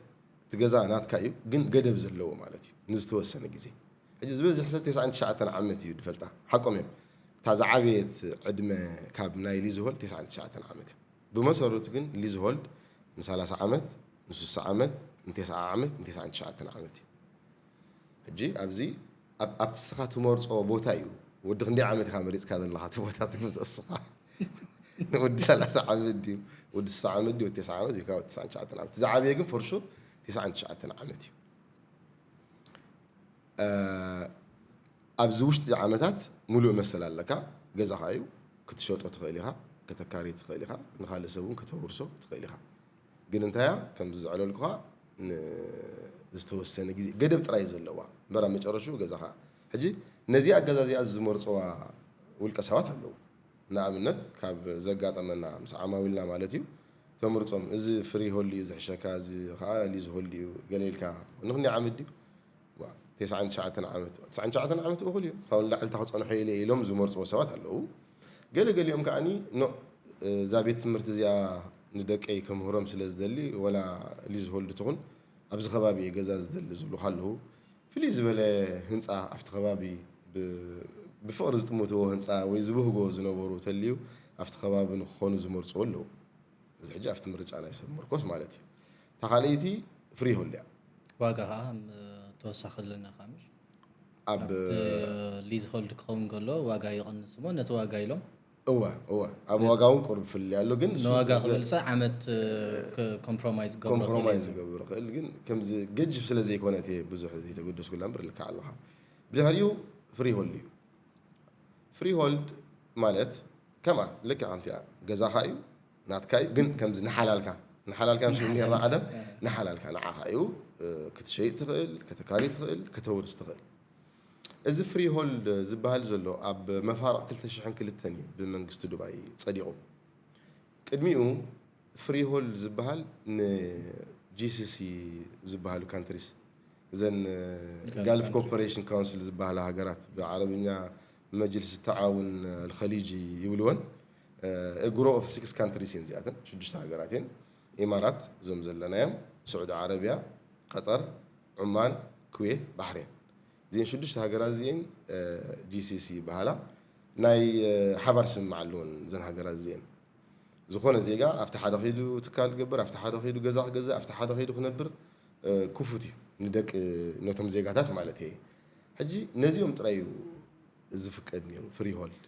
እቲ ገዛ ናትካ እዩ፣ ግን ገደብ ዘለዎ ማለት እዩ፣ ንዝተወሰነ ግዜ። ሕጂ ዝበዝሕ ሰብ ተስዓን ትሽዓተን ዓመት እዩ ዝፈልጣ። ሓቆም እዮም። እታ ዝዓበየት ዕድመ ካብ ናይ ሊዝ ሆልድ ተስዓን ትሽዓተን ዓመት እያ። ብመሰረቱ ግን ሊዝ ሆልድ ን30 ዓመት፣ ን60 ዓመት፣ ን90 ዓመት፣ ን ትሽዓን ዓመት እዩ። ሕጂ ኣብዚ ኣብ ኣብቲ ንስኻ ትመርጾ ቦታ እዩ። ወዲ ክንደይ ዓመት ኢኻ መሪጽካ ዘለኻ እቲ ቦታ ትገዝኦ ንስኻ? ንወዲ ሰላሳ ዓመት ድዩ? ወዲ ስሳ ዓመት ድዩ? ወዲ ተስዓ ዓመት ወይ ከዓ ወዲ ተስዓን ትሽዓተን ዓመት? ዝዓበየ ግን for sure ተስዓን ትሽዓተን ዓመት እዩ። እ፣ ኣብዚ ውሽጢ ዓመታት ሙሉእ መሰል ኣለካ። ገዛኻ እዩ። ክትሸጦ ትኽእል ኢኻ፣ ከተካሪ ትኽእል ኢኻ፣ ንኻልእ ሰብ እውን ከተውርሶ ትኽእል ኢኻ። ግን እንታያ ከምዚ ዘዕለልኩኻ ንዝተወሰነ ግዜ ገደብ ጥራይ ዘለዋ እምበር ኣብ መጨረሽኡ ገዛኻ። ሕጂ ነዚኣ ገዛ እዚኣ ዝመርፅዋ ውልቀ ሰባት ኣለዉ። ንኣብነት ካብ ዘጋጠመና ምስ ዓማዊልና ማለት እዩ ተምርፆም፣ እዚ ፍሪ ሆልድ እዩ ዝሕሸካ፣ እዚ ከዓ ሊዝ ሆልድ እዩ ገለ ኢልካ ንክንደይ ዓመት ድዩ? ዋ፣ ተስዓን ትሽዓተን ዓመት፣ ተስዓን ትሽዓተን ዓመት እኹል እዩ፣ ካብኡ ንላዕሊ እታ ክጸንሖ ኢለ ኢሎም ዝመርጽዎ ሰባት ኣለዉ። ገለ ገሊኦም ከኣኒ፣ ኖ፣ እዛ ቤት ትምህርቲ እዚኣ ንደቀይ ከምህሮም ስለ ዝደሊ፣ ወላ ሊዝ ሆልድ ትኹን ኣብዚ ከባቢ እየ ገዛ ዝደሊ ዝብሉኻ ኣለዉ። ፍልይ ዝበለ ህንጻ ኣብቲ ከባቢ ብ-፣ ብፍቕሪ ዝጥምትዎ ህንጻ ወይ ዝብህጎ ዝነበሩ ተልዩ ኣብቲ ከባቢ ንክኾኑ ዝመርጽዎ ኣለዉ። እዚ ሕጂ ኣብቲ ምርጫ ናይ ሰብ መርኮስ ማለት እዩ። እታ ካልኣይቲ ፍሪ ሆልድ እያ። ዋጋ ከዓ፣ ም-፣ ተወሳኺ ኣለና ከዓ፣ ምሽ? ኣብ ኣብቲ ሊዝ ሆልድ ክኸውን ከሎ ዋጋ ይቐንስ እሞ ነቲ ዋጋ ኢሎም እወ፣ እወ። ኣብ ዋጋ እውን ቁሩብ ፍልልይ ኣሎ፣ ግን እሱ ንዋጋ ክብል ሰ ዓመት፣ እ፣ ክ-፣ ኮምፕሮማይዝ ክገብሮ ክእል ኮምፕሮማይዝ እዩ። ክገብር ክእል፣ ግን ከምዚ ገጅፍ ስለ ዘይኮነ እቲ ብዙሕ ዘይተገደስኩላ እምበር ልክዕ ኣለኻ። ብድሕሪኡ ፍሪ ሆልድ እዩ። ፍሪ ሆልድ ማለት ከምኣ ልክዕ ከምቲኣ ገዛኻ እዩ፣ ናትካ እዩ፣ ግን ከምዚ ንሓላልካ፣ ንሓላልካ ምስ ንሓላል። ነርና ቀደም፣ ኣህ። ንሓላልካ ንዓኻ እዩ፣ እ፣ ክትሸይጥ ትኽእል፣ ከተካሪ ትኽእል፣ ከተውርስ ትኽእል። እዚ ፍሪ ሆልድ ዝበሃል ዘሎ ኣብ መፋርቕ ክልተ ሽሕን ክልተን እዩ ብመንግስቲ ዱባይ ጸዲቑ። ቅድሚኡ ፍሪ ሆልድ ዝበሃል ን ጂ ሲ ሲ ዝበሃሉ ካንትሪስ፣ እዘን ጋልፍ ጋልፍ ካንትሪ። ኮርፖሬሽን ካውንስል ዝበሃላ ሃገራት፣ ብዓረብኛ መጅልስ ተዓውን ኣልኸሊጂ ይብልወን። ግሮ ኦፍ ሲክስ ካንትሪስ እየን እዚኣተን፣ ሽዱሽተ ሃገራት እየን። ኢማራት፣ እዞም ዘለናዮም፣ ስዑዲ ዓረብያ፣ ቀጠር፣ ዑማን፣ ኩዌት፣ ባሕሬን። እዚአን ሽዱሽተ ሃገራት እዚአን ጂ ሲ ሲ ይበሃላ። ናይ ሓባር ስምምዕ ኣለወን እዘን ሃገራት እዚአን። ዝኾነ ዜጋ ኣብቲ ሓደ ኸይዱ ትካል ክገብር፣ ኣብቲ ሓደ ኸይዱ ገዛ ክገዝእ፣ ኣብቲ ሓደ ኸይዱ ክነብር፣ እ፣ ክፉት እዩ። ንደቂ፣ ነቶም ዜጋታት ማለት እየ። ሕጂ ነዚኦም ጥራይ እዩ ዝፍቀድ ነይሩ፣ ፍሪ ሆልድ።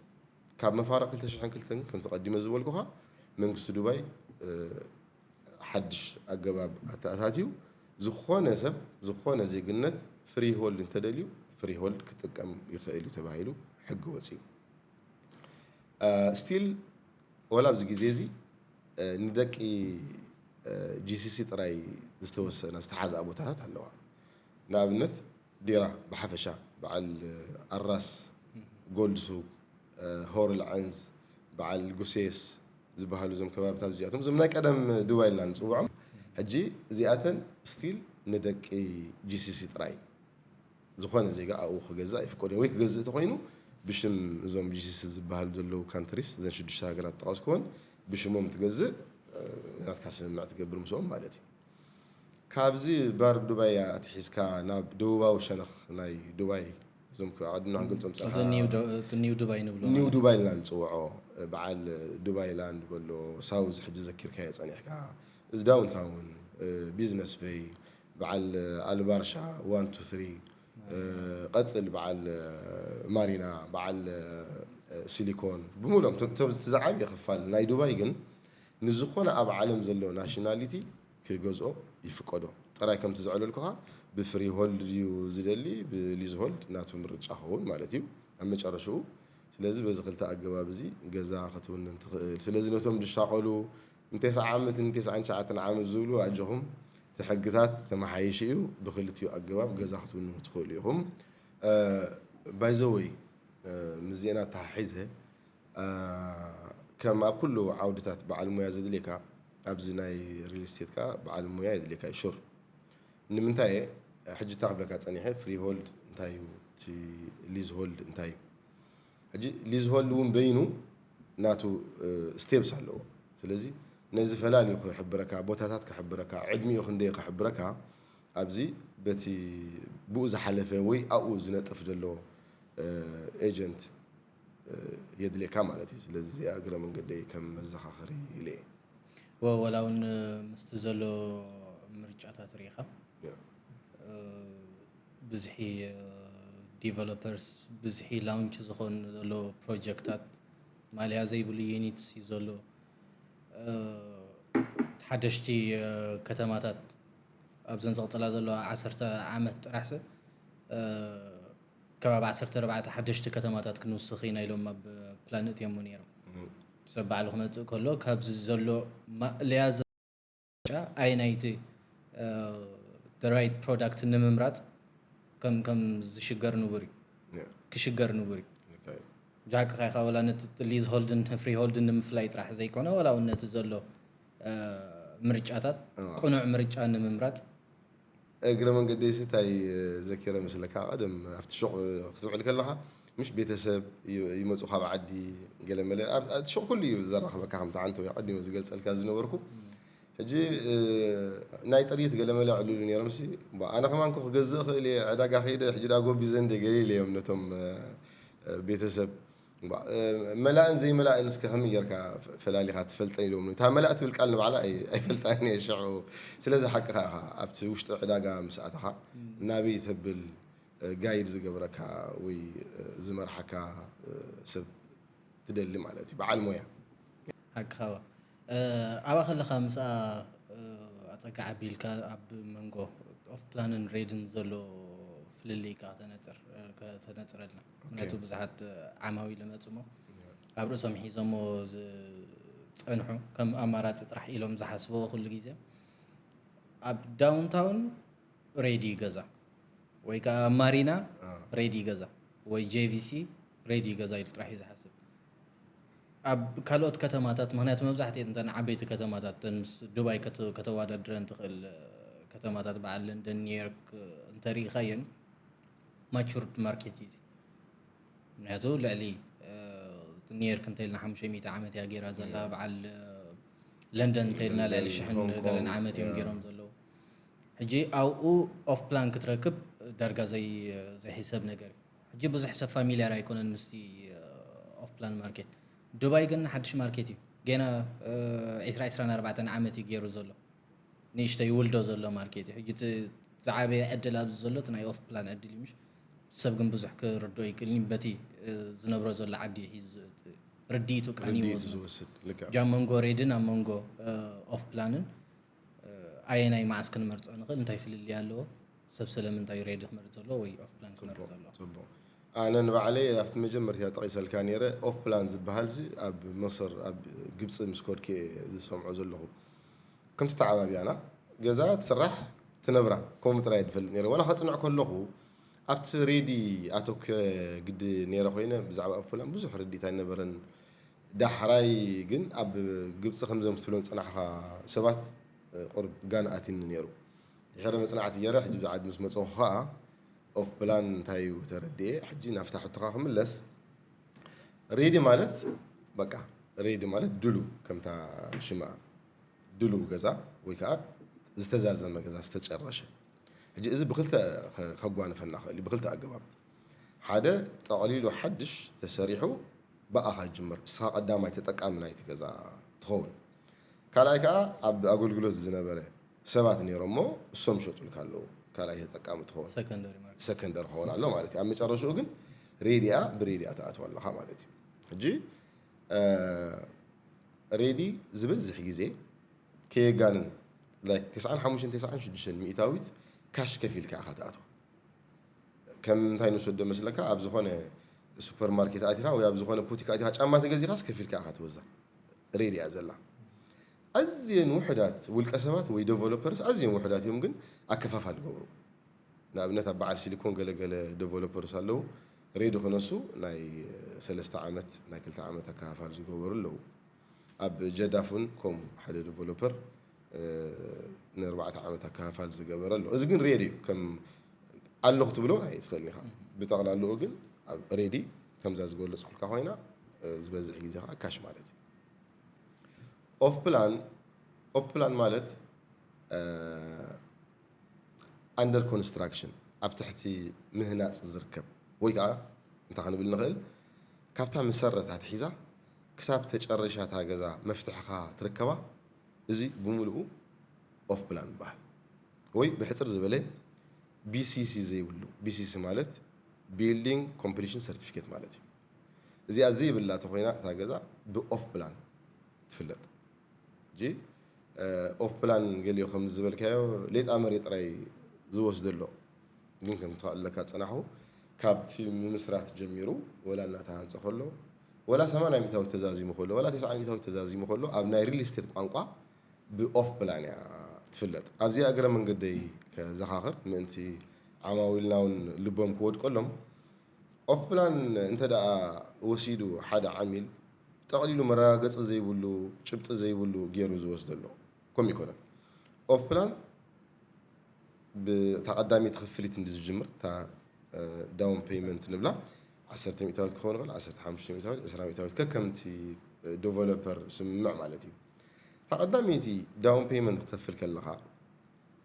ካብ መፋርቕ ክልተ ሽሕን ክልተን ከምቲ ቀዲመ ዝበልኩኻ፣ መንግስቲ ዱባይ፣ እ፣ ሓድሽ ኣገባብ ኣተኣታትዩ፣ ዝኾነ ሰብ፣ ዝኾነ ዜግነት ፍሪ ሆልድ እንተደልዩ፣ ፍሪ ሆልድ ክጥቀም ይኽእል እዩ ተባሂሉ ሕጊ ወፂኡ። እ፣ ስቲል ወላ ኣብዚ ግዜ እዚ፣ እ፣ ንደቂ፣ እ፣ ጂ ሲ ሲ ጥራይ ዝተወሰነ፣ ዝተሓዝኣ ቦታታት ኣለዋ። ንኣብነት ዲራ ብሓፈሻ፣ በዓል፣ እ፣ ኣራስ፣ ጎልድ ሱቅ፣ እ፣ ሆር ኣልዓንዝ፣ በዓል ጉሴስ ዝበሃሉ እዞም ከባብታት እዚኣቶም፣ እዞም ናይ ቀደም ዱባይ ኢልና ንጽውዖም። ሕጂ እዚኣተን ስቲል ንደቂ ጂ ሲ ሲ ጥራይ። ዝኾነ ዜጋ ኣብኡ ክገዝእ ኣይፍቀድን። ወይ ክገዝእ ተኾይኑ ብሽም እዞም ጂ ሲ ሲ ዝበሃሉ ዘለዉ ካንትሪስ፣ እዘን ሽዱሽተ ሃገራት ጠቐስኩወን፣ ብሽሞም ትገዝእ፣ እ፣ ናትካ ስምምዕ ትገብር ምስኦም ማለት እዩ። ካብዚ ባር ዱባይ ኣትሒዝካ ናብ ደቡባዊ ሸነኽ ናይ ዱባይ፣ እዞም ክ-፣ ኣቐዲምና ክንገልጾም እዚ ዝጸናሕና ኒው ዶ-፣ እቲ ኒው ዱባይ ንብሎ ኒው ማለት። ዱባይ ኢልና ንጽውዖ፣ በዓል ዱባይ ላንድ በሎ፣ ሳውዝ ሕጂ ዘኪርካዮ ጸኒሕካ፣ እዚ ዳውንታውን፣ እ፣ ቢዝነስ በይ፣ በዓል ኣልባርሻ፣ ዋን ቱ ትሪ፣ እ፣ ቀጽል በዓል ማሪና፣ በዓል፣ እ፣ ሲሊኮን፣ ብምሉኦም፣ ቶም፣ ቶም፣ እቲ ዝዓብየ ክፋል ናይ ዱባይ ግን ንዝኾነ ኣብ ዓለም ዘሎ ናሽናሊቲ ክገዝኦ ይፍቀዶ። ጥራይ ከምቲ ዘዕለልኩኻ ብፍሪ ሆልድ ድዩ ዝደሊ፣ ብሊዝ ሆልድ ናቱ ምርጫ ክኸውን ማለት እዩ ኣብ መጨረሽኡ። ስለዚ በዚ ክልተ ኣገባብ እዚ ገዛ ክትውንን ትኽእል። ስለዚ ነቶም ዝሻቐሉ ንተስዓ ዓመት ንተስዓን ትሽዓተን ዓመት ዝብሉ ኣጆኹም፣ እቲ ሕግታት ተመሓይሹ እዩ። ብክልቲኡ ኣገባብ ገዛ ክትውንኑ ትኽእሉ ኢኹም። ባይዘወይ፣ ምስ ዜና ተሓሒዘ፣ ከም ኣብ ኩሉ ዓውድታት በዓል ሞያ ዘድልየካ፣ ኣብዚ ናይ ሪል ስቴት ከዓ በዓል ሞያ የድልየካ እዩ። ሹር ንምንታይ እየ ሕጂ እታ ክብለካ ፀኒሐ፣ ፍሪ ሆልድ እንታይ እዩ፣ እቲ ሊዝ ሆልድ እንታይ እዩ? ሕጂ ሊዝ ሆልድ እውን በይኑ ናቱ ስቴፕስ ኣለዎ። ስለዚ ነዚ ፈላልዩ ክሕብረካ፣ ቦታታት ክሕብረካ፣ ዕድሚኡ ክንደይ ክሕብረካ፣ ኣብዚ በቲ ብኡ ዝሓለፈ ወይ ኣብኡ ዝነጥፍ ዘሎ ኤጀንት የድልየካ ማለት እዩ። ስለዚ እዚኣ እግረ መንገደይ ከም መዘኻኸሪ ኢለ እየ። ወላ እውን ምስቲ ዘሎ ምርጫታት ርኢኻ፣ ብዝሒ ዲቨሎፐርስ፣ ብዝሒ ላውንች ዝኾኑ ዘሎ ፕሮጀክታት፣ ማልያ ዘይብሉ ዩኒትስ እዩ ዘሎ። ሓደሽቲ ከተማታት ኣብዘን ዝቕፅላ ዘለዋ ዓሰርተ ዓመት ጥራሕ ሰብ ከባቢ ዓሰርተ ኣርባዕተ ሓደሽቲ ከተማታት ክንውስኽ ኢና ኢሎም ኣብ ፕላን እትየሞ ነይሮም። ሰብ ባዕሉ ክመፅእ ከሎ ካብዚ ዘሎ ማእለያ ዘጫ ኣይናይቲ ራይት ፕሮዳክት ንምምራፅ ከም ከም ዝሽገር ንቡር እዩ። ክሽገር ንቡር እዩ። ብሓቂ ካ ወላ ነቲ ሊዝ ሆልድን ፍሪ ሆልድን ንምፍላይ ጥራሕ ዘይኮነ፣ ወላ እውን ነቲ ዘሎ ምርጫታት ቅኑዕ ምርጫ ንምምራፅ። እግረ መንገደይሲ እንታይ ዘኪረ መስለካ፣ ቀደም ኣብቲ ሹቕ ክትውዕል ከለኻ፣ ምሽ ቤተሰብ ይመፁ ካብ ዓዲ፣ ገለመለ ኣብቲ ሹቕ ኩሉ እዩ ዘራኽበካ። ከምቲ ዓንተ ወይ ቀዲመ ዝገልፀልካ ዝነበርኩ፣ ሕጂ ናይ ጥሪት ገለመለ ዕሉሉ ነይሮምሲ፣ ኣነ ከማንኩ ክገዝእ እኽእል እየ፣ ዕዳጋ ከይደ ሕጂ ዳ ጎቢዘ እንደ ገለ ኢለ እዮም ነቶም ቤተሰብ። መላእን ዘይመላእን እስከ ከመይ ጌርካ ፈላሊኻ ትፈልጠን ኢሎም። እታ መላእ ትብል ቃል ንባዕላ ኣይፈልጣን እየ ሽዑ። ስለዚ ሓቅኻ ኢኻ፣ ኣብቲ ውሽጢ ዕዳጋ ምስ ኣተኻ ናበይ ተብል ጋይድ ዝገብረካ ወይ ዝመርሓካ ሰብ ትደሊ ማለት እዩ፣ በዓል ሞያ። ሓቅኻ። ኣብኣ ከለኻ ምስኣ ኣፀግዕ ኣቢልካ ኣብ መንጎ ኦፍ ፕላንን ሬድን ዘሎ ፍልልይ ከተነፅረልና። ምክንያቱ ብዙሓት ዓማዊል ይመፁሞ ኣብ ርእሶም ሒዞሞ ዝፀንሑ ከም ኣማራፂ ጥራሕ ኢሎም ዝሓስብዎ ኩሉ ግዜ ኣብ ዳውንታውን ሬዲ ገዛ ወይ ከዓ ኣብ ማሪና ሬዲ ገዛ ወይ ጄቪሲ ሬዲ ገዛ ኢሉ ጥራሕ እዩ ዝሓስብ። ኣብ ካልኦት ከተማታት፣ ምክንያቱ መብዛሕትኡ እተን ዓበይቲ ከተማታት እተን ምስ ዱባይ ከተወዳድረን ትኽእል ከተማታት በዓል ለንደን፣ ኒውዮርክ እንተሪኢኻየን ማቹርድ ማርኬት እዩ። ምክንያቱ ልዕሊ ኒውዮርክ እንተኢልና ሓሙሽተ ሚእቲ ዓመት እያ ገይራ ዘላ፣ በዓል ለንደን እንተኢልና ልዕሊ ሽሕን ገለን ዓመት እዮም ገይሮም ዘለዉ። ሕጂ ኣብኡ ኦፍ ፕላን ክትረክብ ዳርጋ ዘይሕሰብ ነገር እዩ። ሕጂ ብዙሕ ሰብ ፋሚልያር ኣይኮነን ምስቲ ኦፍ ፕላን ማርኬት። ዱባይ ግን ሓድሽ ማርኬት እዩ። ጌና ዒስራ ዒስራን ኣርባዕተን ዓመት እዩ ገይሩ ዘሎ። ንእሽተይ ይውልዶ ዘሎ ማርኬት እዩ። ሕጂ እቲ ዝዓበየ ዕድል ኣብዚ ዘሎ እቲ ናይ ኦፍ ፕላን ዕድል እዩ። ምሽ ሰብ ግን ብዙሕ ክርድኦ ይክእልኒ በቲ ዝነብሮ ዘሎ ዓዲ ርድኢቱ ቃኒዎ ዝወስድ። ጃ መንጎ ሬድን ኣብ መንጎ ኦፍ ፕላንን ኣየናይ መዓስ ክንመርፆ ንኽእል? እንታይ ፍልልይ ኣለዎ? ሰብ ስለምንታይ ሬዲ ክመርፅ ዘለዎ ወይ ኦፍ ፕላን ክመርፅ ዘለዎ? ኣነ ንባዕለይ ኣብቲ መጀመርታ ጠቒሰልካ ነይረ፣ ኦፍ ፕላን ዝበሃል ኣብ መሰር ኣብ ግብፂ ምስ ኮድክ ዝሰምዖ ዘለኹ። ከምቲ ተዓባቢያና ገዛ ትስራሕ ትነብራ ከምኡ ጥራይ ድፈልጥ ነይረ። ዋላ ከፅንዕ ከለኹ ኣብቲ ሬዲ ኣተኪረ ግዲ ነይረ ኮይነ ብዛዕባ ኦፍ ፕላን ብዙሕ ርድኢት ኣይነበረን። ዳሕራይ ግን ኣብ ግብፂ ከምዞም ክትብሎም ዝፀናሕኻ ሰባት ቁርብ ጋን ኣቲኒ ነይሩ። ድሕሪ መፅናዕቲ ገይረ ሕጂ ብዛዕባ ምስ መፀኹ ከዓ ኦፍ ፕላን እንታይ እዩ ተረድኤ። ሕጂ ናብታ ሕቶኻ ክምለስ፣ ሬዲ ማለት በቃ ሬዲ ማለት ድሉ ከምታ ሽማ ድሉ ገዛ ወይ ከዓ ዝተዛዘመ ገዛ ዝተጨረሸ። ሕጂ እዚ ብክልተ ከጓንፈና ክእል ብክልተ ኣገባብ። ሓደ ጠቕሊሉ ሓድሽ ተሰሪሑ ብኣኻ ጅምር፣ እስኻ ቀዳማይ ተጠቃሚ ናይቲ ገዛ ትኸውን። ካልኣይ ከዓ ኣብ ኣገልግሎት ዝነበረ ሰባት ነይሮሞ እሶም ሸጡልካ ኣለዉ፣ ካልኣይ ተጠቃሚ ትኸውን። ሰከንደሪ ክኸውን ኣሎ ማለት እዩ። ኣብ መጨረሽኡ ግን ሬዲኣ ብሬዲኣ ትኣትዋ ኣለኻ ማለት እዩ። ሕጂ ሬዲ ዝበዝሕ ግዜ ከየጋንን ላይክ ተስዓን ሓሙሽተን ተስዓን ሽዱሽተን ሚእታዊት ካሽ ከፊልካ ኢኻ ትኣትዋ። ከም እንታይ ንወስዶ መስለካ፣ ኣብ ዝኾነ ሱፐርማርኬት ኣቲኻ ወይ ኣብ ዝኾነ ቡቲክ ኣቲኻ ጫማ ተገዚኻስ ከፊልካ ኢኻ ትወዛ። ሬዲ እያ ዘላ። ኣዝየን ውሕዳት ውልቀ ሰባት ወይ ዴቨሎፐርስ ኣዝየን ውሕዳት እዮም፣ ግን ኣከፋፋል ይገብሩ። ንኣብነት ኣብ በዓል ሲሊኮን ገለገለ ዴቨሎፐርስ ኣለዉ፣ ሬዲ ክነሱ ናይ ሰለስተ ዓመት ናይ ክልተ ዓመት ኣከፋፋል ዝገበሩ ኣለዉ። ኣብ ጀዳፍ እውን ከምኡ ሓደ ዴቨሎፐር ንኣርባዕተ ዓመት ኣከፋፋል ዝገበረ ኣሎ። እዚ ግን ሬዲ እዩ፣ ከም ኣለኹ ትብሎ ኣይትኽእልን ኢኻ። ብጠቕላላኡ ግን ኣብ ሬዲ ከምዛ ዝገለፅኩልካ ኮይና፣ ዝበዝሕ ግዜ ከዓ ካሽ ማለት እዩ። ኦፍ ፕላን፣ ኦፍ ፕላን ማለት ኣንደር ኮንስትራክሽን፣ ኣብ ትሕቲ ምህናፅ ዝርከብ፣ ወይ ከዓ እንታይ ክንብል ንኽእል፣ ካብታ መሰረት ኣትሒዛ ክሳብ ተጨረሻ እታ ገዛ መፍትሕኻ ትርከባ፣ እዚ ብምልኡ ኦፍ ፕላን ይበሃል። ወይ ብሕፅር ዝበለ ቢሲሲ ዘይብሉ፣ ቢሲሲ ማለት ቢልዲንግ ኮምፕሊሽን ሰርቲፊኬት ማለት እዩ። እዚኣ ዘይብላ ተኮይና እታ ገዛ ብኦፍ ፕላን ትፍለጥ። ሕጂ ኦፍ ፕላን ገሊኡ ከም ዝበልካዮ ሌጣ መሬት ጥራይ ዝወስድ ኣሎ። ግን ከም ተዋእለካ ጸናሑ ካብቲ ምምስራት ጀሚሩ ወላ እናተሃንጸ ከሎ፣ ወላ ሰማንያ ሚእታዊት ተዛዚሙ ከሎ፣ ወላ ተስዓ ሚእታዊት ተዛዚሙ ከሎ፣ ኣብ ናይ ሪል ስቴት ቋንቋ ብኦፍ ፕላን እያ ትፍለጥ። ኣብዚኣ እግረ መንገደይ ከዘኻኽር ምእንቲ ዓማዊልና እውን ልቦም ክወድቀሎም፣ ኦፍ ፕላን እንተ ደኣ ወሲዱ ሓደ ዓሚል ጠቕሊሉ መረጋገጺ ዘይብሉ፣ ጭብጢ ዘይብሉ ገይሩ ዝወስዶ ኣሎ። ከምኡ ይኮነን። ኦፍ ፕላን ብእታ ቀዳመይቲ ክፍሊት እንዲ ዝጅምር፣ እታ ዳውን ፔይመንት ንብላ፣ ዓሰርተ ሚእታዊት ክኸውን ይኽእል፣ ዓሰርተ ሓሙሽተ ሚእታዊት፣ ዕስራ ሚእታዊት፣ ከከምቲ ዴቨሎፐር ስምምዕ ማለት እዩ። እታ ቀዳመይቲ ዳውን ፔይመንት ክትከፍል ከለኻ፣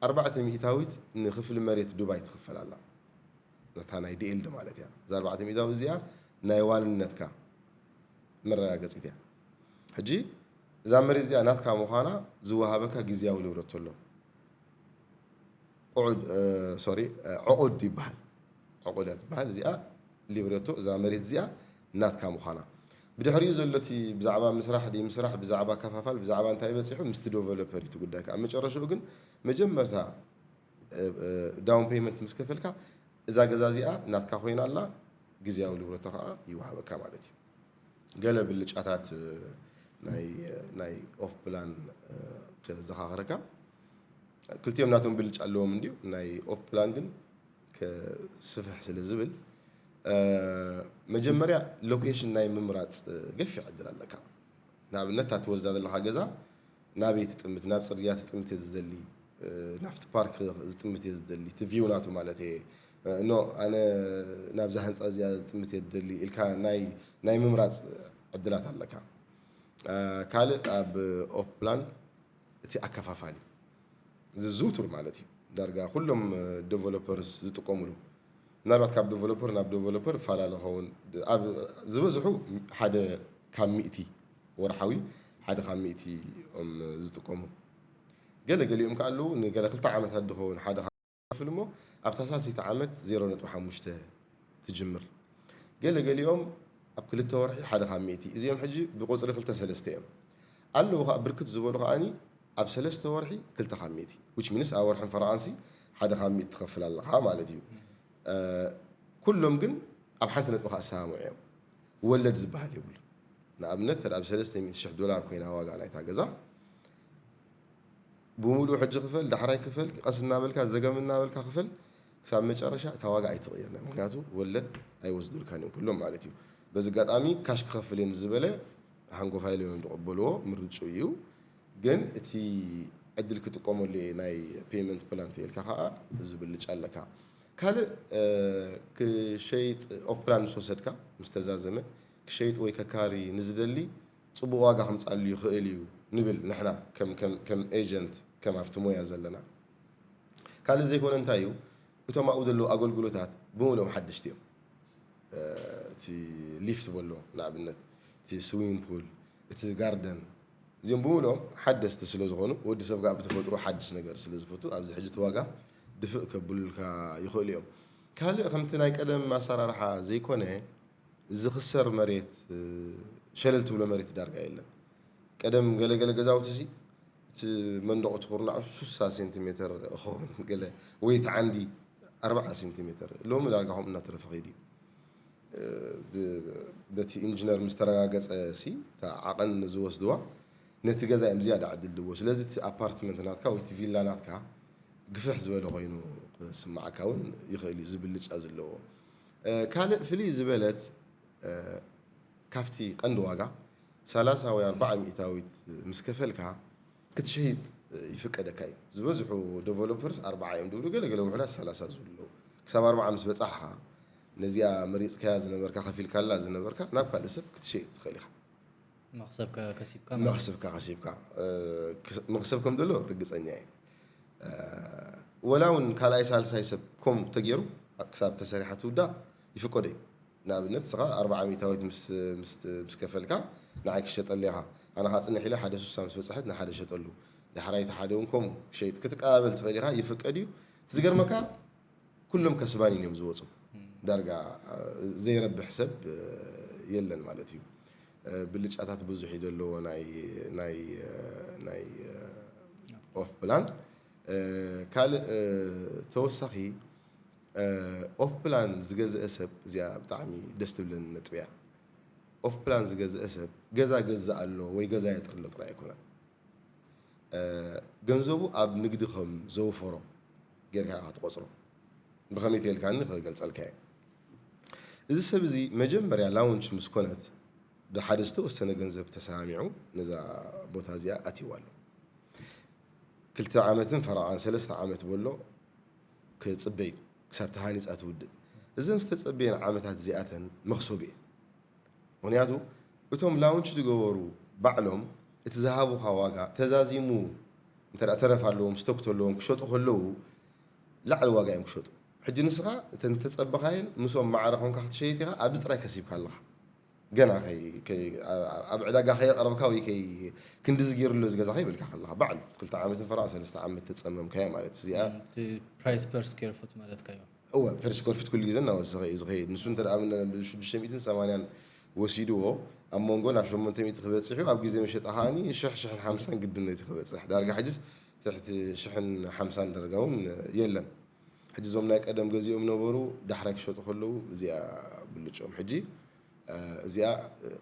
ኣርባዕተ ሚእታዊት ንክፍሊ መሬት ዱባይ ትኽፈል ኣላ። ነታ ናይ ዲኤልዲ ማለት እያ። እዛ ኣርባዕተ ሚእታዊት እዚኣ ናይ ዋንነትካ መረጋገጺት እያ። ሕጂ እዛ መሬት እዚኣ ናትካ ምዃና ዝወሃበካ ግዝያዊ ልብረቶ ኣሎ። ቅዑድ፣ እ፣ ሶሪ፣ እ፣ ዕቑድ ይበሃል። ዕቑድ እያ ትበሃል። እዚኣ ሊብሬቶ፣ እዛ መሬት እዚኣ ናትካ ምዃና። ብድሕሪኡ ዘሎ እቲ ብዛዕባ ምስራሕ ደይምስራሕ፣ ብዛዕባ ከፋፋል፣ ብዛዕባ እንታይ በጺሑ ምስቲ ዴቨሎፐር እዩ እቲ ጉዳይ። ኣብ መጨረሽኡ ግን መጀመርታ፣ እ፣ እ፣ ዳውን ፔይመንት ምስ ከፈልካ እዛ ገዛ እዚኣ ናትካ ኮይና ኣላ፣ ግዝያዊ ልብረቶ ከዓ ይወሃበካ ማለት እዩ። ገለ ብልጫታት፣ እ፣ ናይ፣ ናይ ኦፍ ፕላን፣ እ፣ ከዘኻኽረካ። ክልቲኦም ናቶም ብልጫ ኣለዎም እንድዩ። ናይ ኦፍ ፕላን ግን ከስፍሕ ስለ ዝብል፣ እ፣ መጀመርያ ሎኬሽን ናይ ምምራፅ፣ እ፣ ገፊሕ ዕድል ኣለካ። ንኣብነት፣ እታ ትወስዳ ዘለኻ ገዛ ናበይ ትጥምት? ናብ ፅርግያ ትጥምት እየ ዝደሊ፣ እ፣ ናብቲ ፓርክ ዝጥምት እየ ዝደሊ፣ እቲ ቪው ናቱ ማለት እየ። እ፣ ኖ፣ ኣነ ናብዛ ህንፃ እዚኣ ዝጥምት እየ ዝደሊ ኢልካ ናይ፣ ናይ ምምራፅ ዕድላት ኣለካ። እ፣ ካልእ ኣብ ኦፍ ፕላን እቲ ኣከፋፋሊ፣ እዚ ዝውቱር ማለት እዩ። ዳርጋ ኩሎም፣ እ፣ ዴቨሎፐርስ ዝጥቀሙሉ። ምናልባት ካብ ዴቨሎፐር ናብ ዴቨሎፐር ይፈላለ ኸውን። ኣብ ዝበዝሑ ሓደ ካብ ሚእቲ ወርሓዊ፣ ሓደ ካብ ሚእቲ እዮም ዝጥቀሙ። ገለ ገሊኦም ከኣ ኣለዉ፣ ንገለ ክልተ ዓመታት ዝኸውን ሓደ ካብ ክፍል እሞ፣ ኣብታ ሳልሰይቲ ዓመት ዜሮ ነጥቢ ሓሙሽተ ትጅምር። ገለ ገሊኦም ኣብ ክልተ ወርሒ ሓደ ካብ ሚእቲ። እዚኦም ሕጂ ብቁጽሪ ክልተ ሰለስተ እዮም። ኣለዉ ከኣ ብርክት ዝበሉ ከኣኒ ኣብ ሰለስተ ወርሒ ክልተ ካብ ሚእቲ። Which means ኣብ ወርሕን ፈረቓንሲ ሓደ ካብ ሚእቲ ትኸፍል ኣለኻ ማለት እዩ። እ፣ ኩሎም ግን ኣብ ሓንቲ ነጥቢ ከኣ ዝሰማምዑ እዮም። ወለድ ዝበሃል የብሉ። ንኣብነት፣ እንተ ኣብ ሰለስተ ሚእቲ ሽሕ ዶላር ኮይና ዋጋ ናይታ ገዛ፣ ብምሉኡ ሕጂ ክፈል፣ ዳሕራይ ክፈል፣ ቀስ እናበልካ፣ ዘገም እናበልካ ክፈል፣ ክሳብ መጨረሻ እታ ዋጋ ኣይትቕየርን እያ። ምኽንያቱ ወለድ ኣይወስዱልካን እዮም ኩሎም ማለት እዩ። በዚ ኣጋጣሚ ካሽ ክኸፍል እየ ንዝበለ፣ ሃንጎፋይል እዮም ዝቕበልዎ፣ ምርጭኡ እዩ። ግን እቲ ዕድል ክጥቀመሉ እየ ናይ ፔይመንት ፕላን ተይልካ ከኣ እዚ ብልጫ ኣለካ። ካልእ፣ እ፣ ክሸይጥ ኦፍ ፕላን ምስ ወሰድካ፣ ምስ ተዛዘመ፣ ክሸይጥ ወይ ከካሪ ንዝደሊ ጽቡቕ ዋጋ ከምጻሉ ይኽእል እዩ ንብል ንሕና ከም፣ ከም፣ ከም ኤጀንት፣ ከም ኣብቲ ሞያ ዘለና። ካልእ ዘይኮነ እንታይ እዩ? እቶም ኣብኡ ዘለዉ ኣገልግሎታት ብምሉኦም ሓደሽቲ እዮም። እ፣ እቲ ሊፍት በሎ ንኣብነት፣ እቲ ስዊሚንግ ፑል፣ እቲ ጋርደን፣ እዚኦም ብምሉኦም ሓደስቲ ስለ ዝኾኑ፣ ወዲ ሰብ ከኣ ብተፈጥሮ ሓድሽ ነገር ስለ ዝፈቱ፣ ኣብዚ ሕጂ እቲ ዋጋ ድፍእ ከብሉልካ ይኽእሉ እዮም። ካልእ ከምቲ ናይ ቀደም ኣሰራርሓ ዘይኮነ፣ ዝኽሰር መሬት፣ እ፣ ሸለል ትብሎ መሬት ዳርጋ የለን። ቀደም ገለ ገለ ገዛውቲ ሲ እቲ መንደቑ ትኹርናዑ ሱሳ ሴንቲሜተር እኸውን ገለ፣ ወይ እቲ ዓንዲ ኣርባዓ ሴንቲሜተር። ሎሚ ዳርጋ ከምኡ እናተረፈ ከይዱ እዩ። እ፣ ብ-፣ በቲ ኢንጂነር ምስ ተረጋገጸ ሲ እታ ዓቐን ዝወስድዋ ነቲ ገዛ እዮም ዝያዳ ዕድል ድዎ። ስለዚ እቲ ኣፓርትመንት ናትካ ወይ እቲ ቪላ ናትካ ግፍሕ ዝበለ ኮይኑ ክስማዓካ እውን ይኽእል እዩ፣ ዝብልጫ ዘለዎ። ካልእ ፍልይ ዝበለት ካብቲ ቀንዲ ዋጋ ሰላሳ ወይ ኣርባዓ ሚእታዊት ምስ ከፈልካ ክትሸይጥ ይፍቀደካ እዩ። ዝበዝሑ ዴቨሎፐርስ ኣርባዓ እዮም ድብሉ፣ ገለ ገለ ውሑዳት ሰላሳ ዝብሉ ኣለዉ። ክሳብ ኣርባዓ ምስ በጻሕኻ ነዚኣ መሪጽካያ ዝነበርካ፣ ከፊልካላ ዝነበርካ ናብ ካልእ ሰብ ክትሸይጥ ትኽእል ኢኻ። መኽሰብካ ከሲብካ መኽሰብካ ከሲብካ መኽሰብ ከም ዘሎ ርግጸኛ እየ። ወላ እውን ካልኣይ ሳልሳይ ሰብ ከምኡ ተገይሩ ክሳብ ተሰሪሓ ትውዳእ ይፍቀዶ እዩ። ንኣብነት ንስኻ ኣርባዓ ሚእታዊት ምስ ምስ ምስ ከፈልካ ንዓይ ክሸጠለይ ኢኻ። ኣነ ኸዓ ጽንሕ ኢለ ሓደ ሱሳ ምስ በጽሐት ንሓደ ሸጠሉ። ዳሕራይ እቲ ሓደ እውን ከምኡ ክሸይጥ ክትቀባበል ትኽእል ኢኻ፣ ይፍቀድ እዩ። እቲ ዝገርመካ ኩሎም ከስባኒን እዮም ዝወፁ። ዳርጋ ዘይረብሕ ሰብ የለን ማለት እዩ። ብልጫታት ብዙሕ እዩ ዘለዎ ናይ ናይ ናይ ኦፍ ፕላን። ካልእ ተወሳኺ ኦፍ ፕላን ዝገዝአ ሰብ፣ እዚኣ ብጣዕሚ ደስ ትብለኒ ነጥቢ እያ። ኦፍ ፕላን ዝገዝአ ሰብ ገዛ ገዝእ ኣሎ ወይ ገዛ የጥሪ ኣሎ ጥራይ ኣይኮነን። ገንዘቡ ኣብ ንግዲ ከም ዘውፈሮ ጌርካ ኢኻ ትቆፅሮ። ብኸመይ ተልካኒ ክገልፀልካ እየ። እዚ ሰብ እዚ መጀመርያ ላውንች ምስ ኮነት ብሓደ ዝተወሰነ ገንዘብ ተሰማሚዑ ነዛ ቦታ እዚኣ ኣትይዋ ኣሎ። ክልተ ዓመትን ፈረቓን ሰለስተ ዓመት በሎ ክፅበ እዩ ክሳብ ተሃኒፃ ትውድእ። እዘን ዝተፀበየን ዓመታት እዚኣተን መኽሰቡ እየን። ምኽንያቱ እቶም ላውንች ዝገበሩ ባዕሎም እቲ ዝሃቡኻ ዋጋ ተዛዚሙ እንተ ደኣ ተረፍ ኣለዎም፣ ስቶክ ተለዎም ክሸጡ ከለዉ ላዕሊ ዋጋ እዮም ክሸጡ። ሕጂ ንስኻ እተን ተጸበኻየን ምስኦም ማዕረ ኮንካ ክትሸይጥ ኢኻ፣ ኣብዚ ጥራይ ከሲብካ ኣለኻ። ገና ከይ- ከይ- ኣብ ዕዳጋ ከየቕረብካ ወይ ከይ- ክንድዚ ገይሩሎ እዚ ገዛ ከይበልካ ከለኻ ባዕሉ ክልተ ዓመትን ፈረቓ ሰለስተ ዓመት ተጸመምካዮ ማለት እዩ። እዚኣ እቲ ፕራይስ ፐር ስኩዌር ፉት ማለትካ እዩ። እወ ፐር ስኮር ፊት ኩሉ ግዜ እናወሰኸ እዩ ዝኸይድ። ንሱ እንተ ደኣ ብ ሽዱሽተ ሚእትን ሰማንያን ወሲድዎ ኣብ መንጎ ናብ ሸሞንተ ሚእቲ ክበጽሕ እዩ። ኣብ ግዜ መሸጣ ከኣኒ ሽሕ ሽሕን ሓምሳን ግድን ነቲ ክበጽሕ ዳርጋ ሕጅስ ትሕቲ ሽሕን ሓምሳን ደረጃ እውን የለን። ሕጂ እዞም ናይ ቀደም ገዚኦም ነበሩ ዳሕራይ ክሸጡ ከለዉ እዚኣ ብልጭኦም። ሕጂ እዚኣ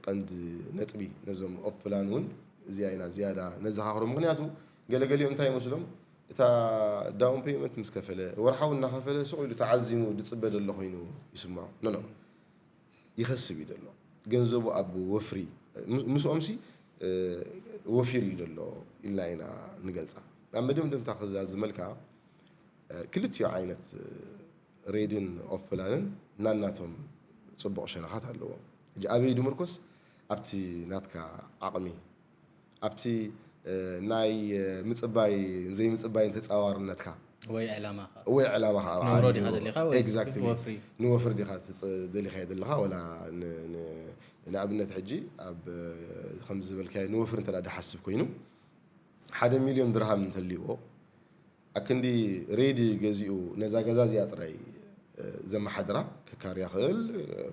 ቀንዲ ነጥቢ ነዞም ኦፍ ፕላን እውን እዚኣ ኢና ዝያዳ ነዘኻኽሮ። ምክንያቱ ገለገሊኦም እንታይ ይመስሎም እታ ዳውን ፔይመንት ምስ ከፈለ ወርሓዊ እናኸፈለ ስቕ ኢሉ ተዓዚሙ ዝፅበ ዘሎ ኮይኑ ይስምዖ። ኖ ኖ ይኸስብ እዩ ዘሎ ገንዘቡ ኣብ ወፍሪ ምስኦም ሲ ወፊሩ እዩ ዘሎ ኢልና ኢና ንገልፃ። ኣብ መደምደምታ ክዛዝመልካ ክልቲኡ ዓይነት ሬድን ኦፍ ፕላንን ናናቶም ፅቡቕ ሸነኻት ኣለዎም። ሕጂ ኣበይ ድምርኮስ ኣብቲ ናትካ ዓቕሚ ኣብቲ ናይ ምፅባይ ዘይምፅባይን ተፃዋርነትካ ወይ ዕላማኻ ወይ ዕላማኻ ኣብ ክትነብሮ ዓቢ ዲኻ ይበሎ። ደሊኻ ወይስ Exactly። ወፍሪ? ንወፍሪ ዲኻ ትፅ- ደሊኻዮ ዘለኻ ወላ ን- ን- ንኣብነት ሕጂ ኣብ ከምዚ ዝበልካዮ ንወፍሪ እንተ ደኣ ድሓስብ ኮይኑ ሓደ ሚልዮን ድርሃም እንተልይዎ ኣክንዲ ሬዲ ገዚኡ ነዛ ገዛ እዚኣ ጥራይ ዘመሓድራ ከካርያ ክእል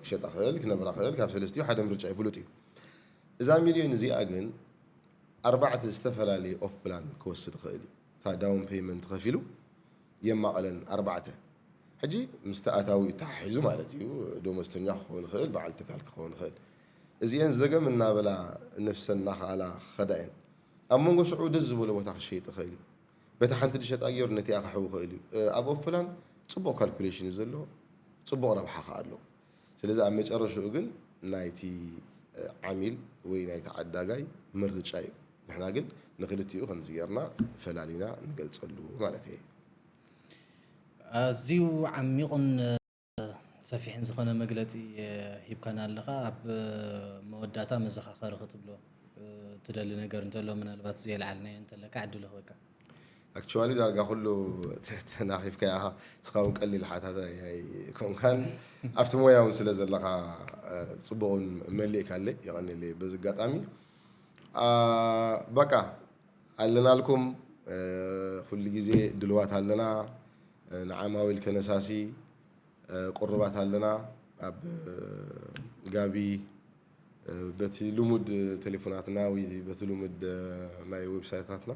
ክሸጣ ክእል ክነብራ ክእል ካብ ሰለስቲኡ ሓደ ምርጫ እዩ ፍሉጥ እዩ። እዛ ሚልዮን እዚኣ ግን ኣርባዕተ ዝተፈላለየ ኦፍ ፕላን ክወስድ ይኽእል እዩ። እታ ዳውን ፔይመንት ከፊሉ የማቐለን ኣርባዕተ። ሕጂ ምስቲ ኣታዊ ተሓሒዙ ማለት እዩ። ደሞዝተኛ ክኸውን ይኽእል፣ በዓል ትካል ክኸውን ይኽእል። እዚአን ዘገም እናበላ ነፍሰን እናኸኣላ ክኸዳ እየን። ኣብ መንጎ ሽዑ ደስ ዝበሎ ቦታ ክሸይጥ ይኽእል እዩ። በታ ሓንቲ ድሸጣ ገይሩ ነቲኣ ክሕው ይኽእል እዩ። ኣብ ኦፍ ፕላን ፅቡቕ ካልኩሌሽን እዩ ዘሎ፣ ፅቡቕ ረብሓ ከኣ ኣሎ። ስለዚ ኣብ መጨረሽኡ ግን ናይቲ ዓሚል ወይ ናይቲ ዓዳጋይ ምርጫ እዩ። ንሕና ግን ንክልቲኡ ከምዚ ጌርና ፈላሊና ንገልጸሉ ማለት እየ። ኣዝዩ ዓሚቑን ሰፊሕን ዝኾነ መግለፂ ሂብካና ኣለኻ። ኣብ መወዳእታ መዘኻኸሪ ክትብሎ ትደሊ ነገር እንተሎ ምናልባት ዘየልዓልናዮ እንተለካ ዕድል ክበካ። ኣክቹዋሊ ዳርጋ ኩሉ ተ- ተናኺፍካ ኢኻ። እስኻ እውን ቀሊል ሓታታይ ኣይኮንካን ኣብቲ ሞያ እውን ስለ ዘለኻ እ፣ ጽቡቕ እውን መሊእካለይ የቐንየለይ። በዚ ኣጋጣሚ ኣ፣ በቃ ኣለናልኩም እ፣ ኩሉ ግዜ ድልዋት ኣለና እ፣ ንዓማዊል ከነሳሲ እ፣ ቁሩባት ኣለና ኣብ እ፣ ጋቢ በቲ ልሙድ ቴሌፎናትና ወይ በቲ ልሙድ ናይ ዌብሳይታትና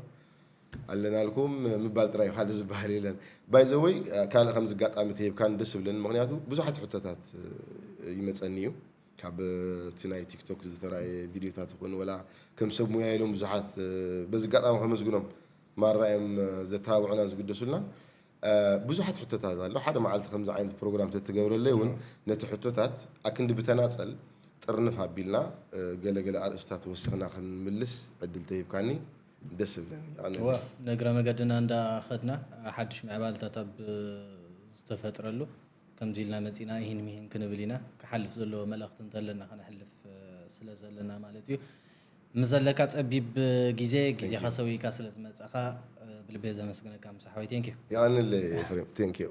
ኣለናልኩም ምባል ጥራይ ካልእ ዝበሃል የለን። ባይዘወይ ካልእ ከምዚ ኣጋጣሚ ተሂብካን ደስ ብለኒ ምክንያቱ ብዙሓት ሕቶታት ይመፀኒ እዩ። ካብ እቲ ናይ ቲክቶክ ዝተራእየ ቪድዮታት ይኹን ወላ ከም ሰብ ሙያ ኢሎም ብዙሓት በዚ ኣጋጣሚ ከመስግኖም ማራ እዮም ዘተባብዑና ዝግደሱልና። ብዙሓት ሕቶታት ኣሎ። ሓደ መዓልቲ ከምዚ ዓይነት ፕሮግራም ተትገብረለይ እውን ነቲ ሕቶታት ኣክንዲ ብተናፀል ጥርንፍ ኣቢልና ገለገለ ኣርእስታት ወሲኽና ክንምልስ ዕድል ተሂብካኒ ደስ ዝብለኒ። ነግረ መገድና እንዳኸድና ሓድሽ ምዕባልታት ኣብ ዝተፈጥረሉ ከምዚ ኢልና መፂና ይህን ሚህን ክንብል ኢና። ክሓልፍ ዘለዎ መልእኽቲ እንተለና ከነሕልፍ ስለ ዘለና ማለት እዩ። ምስ ዘለካ ፀቢብ ግዜ ግዜኻ ሰዊእካ ስለ ዝመፀኻ ብልቤ ዘመስግነካ ምሳሓወይ። ቴንኪዩ። የቐንለ ኤፍሬም። ቴንኪዩ።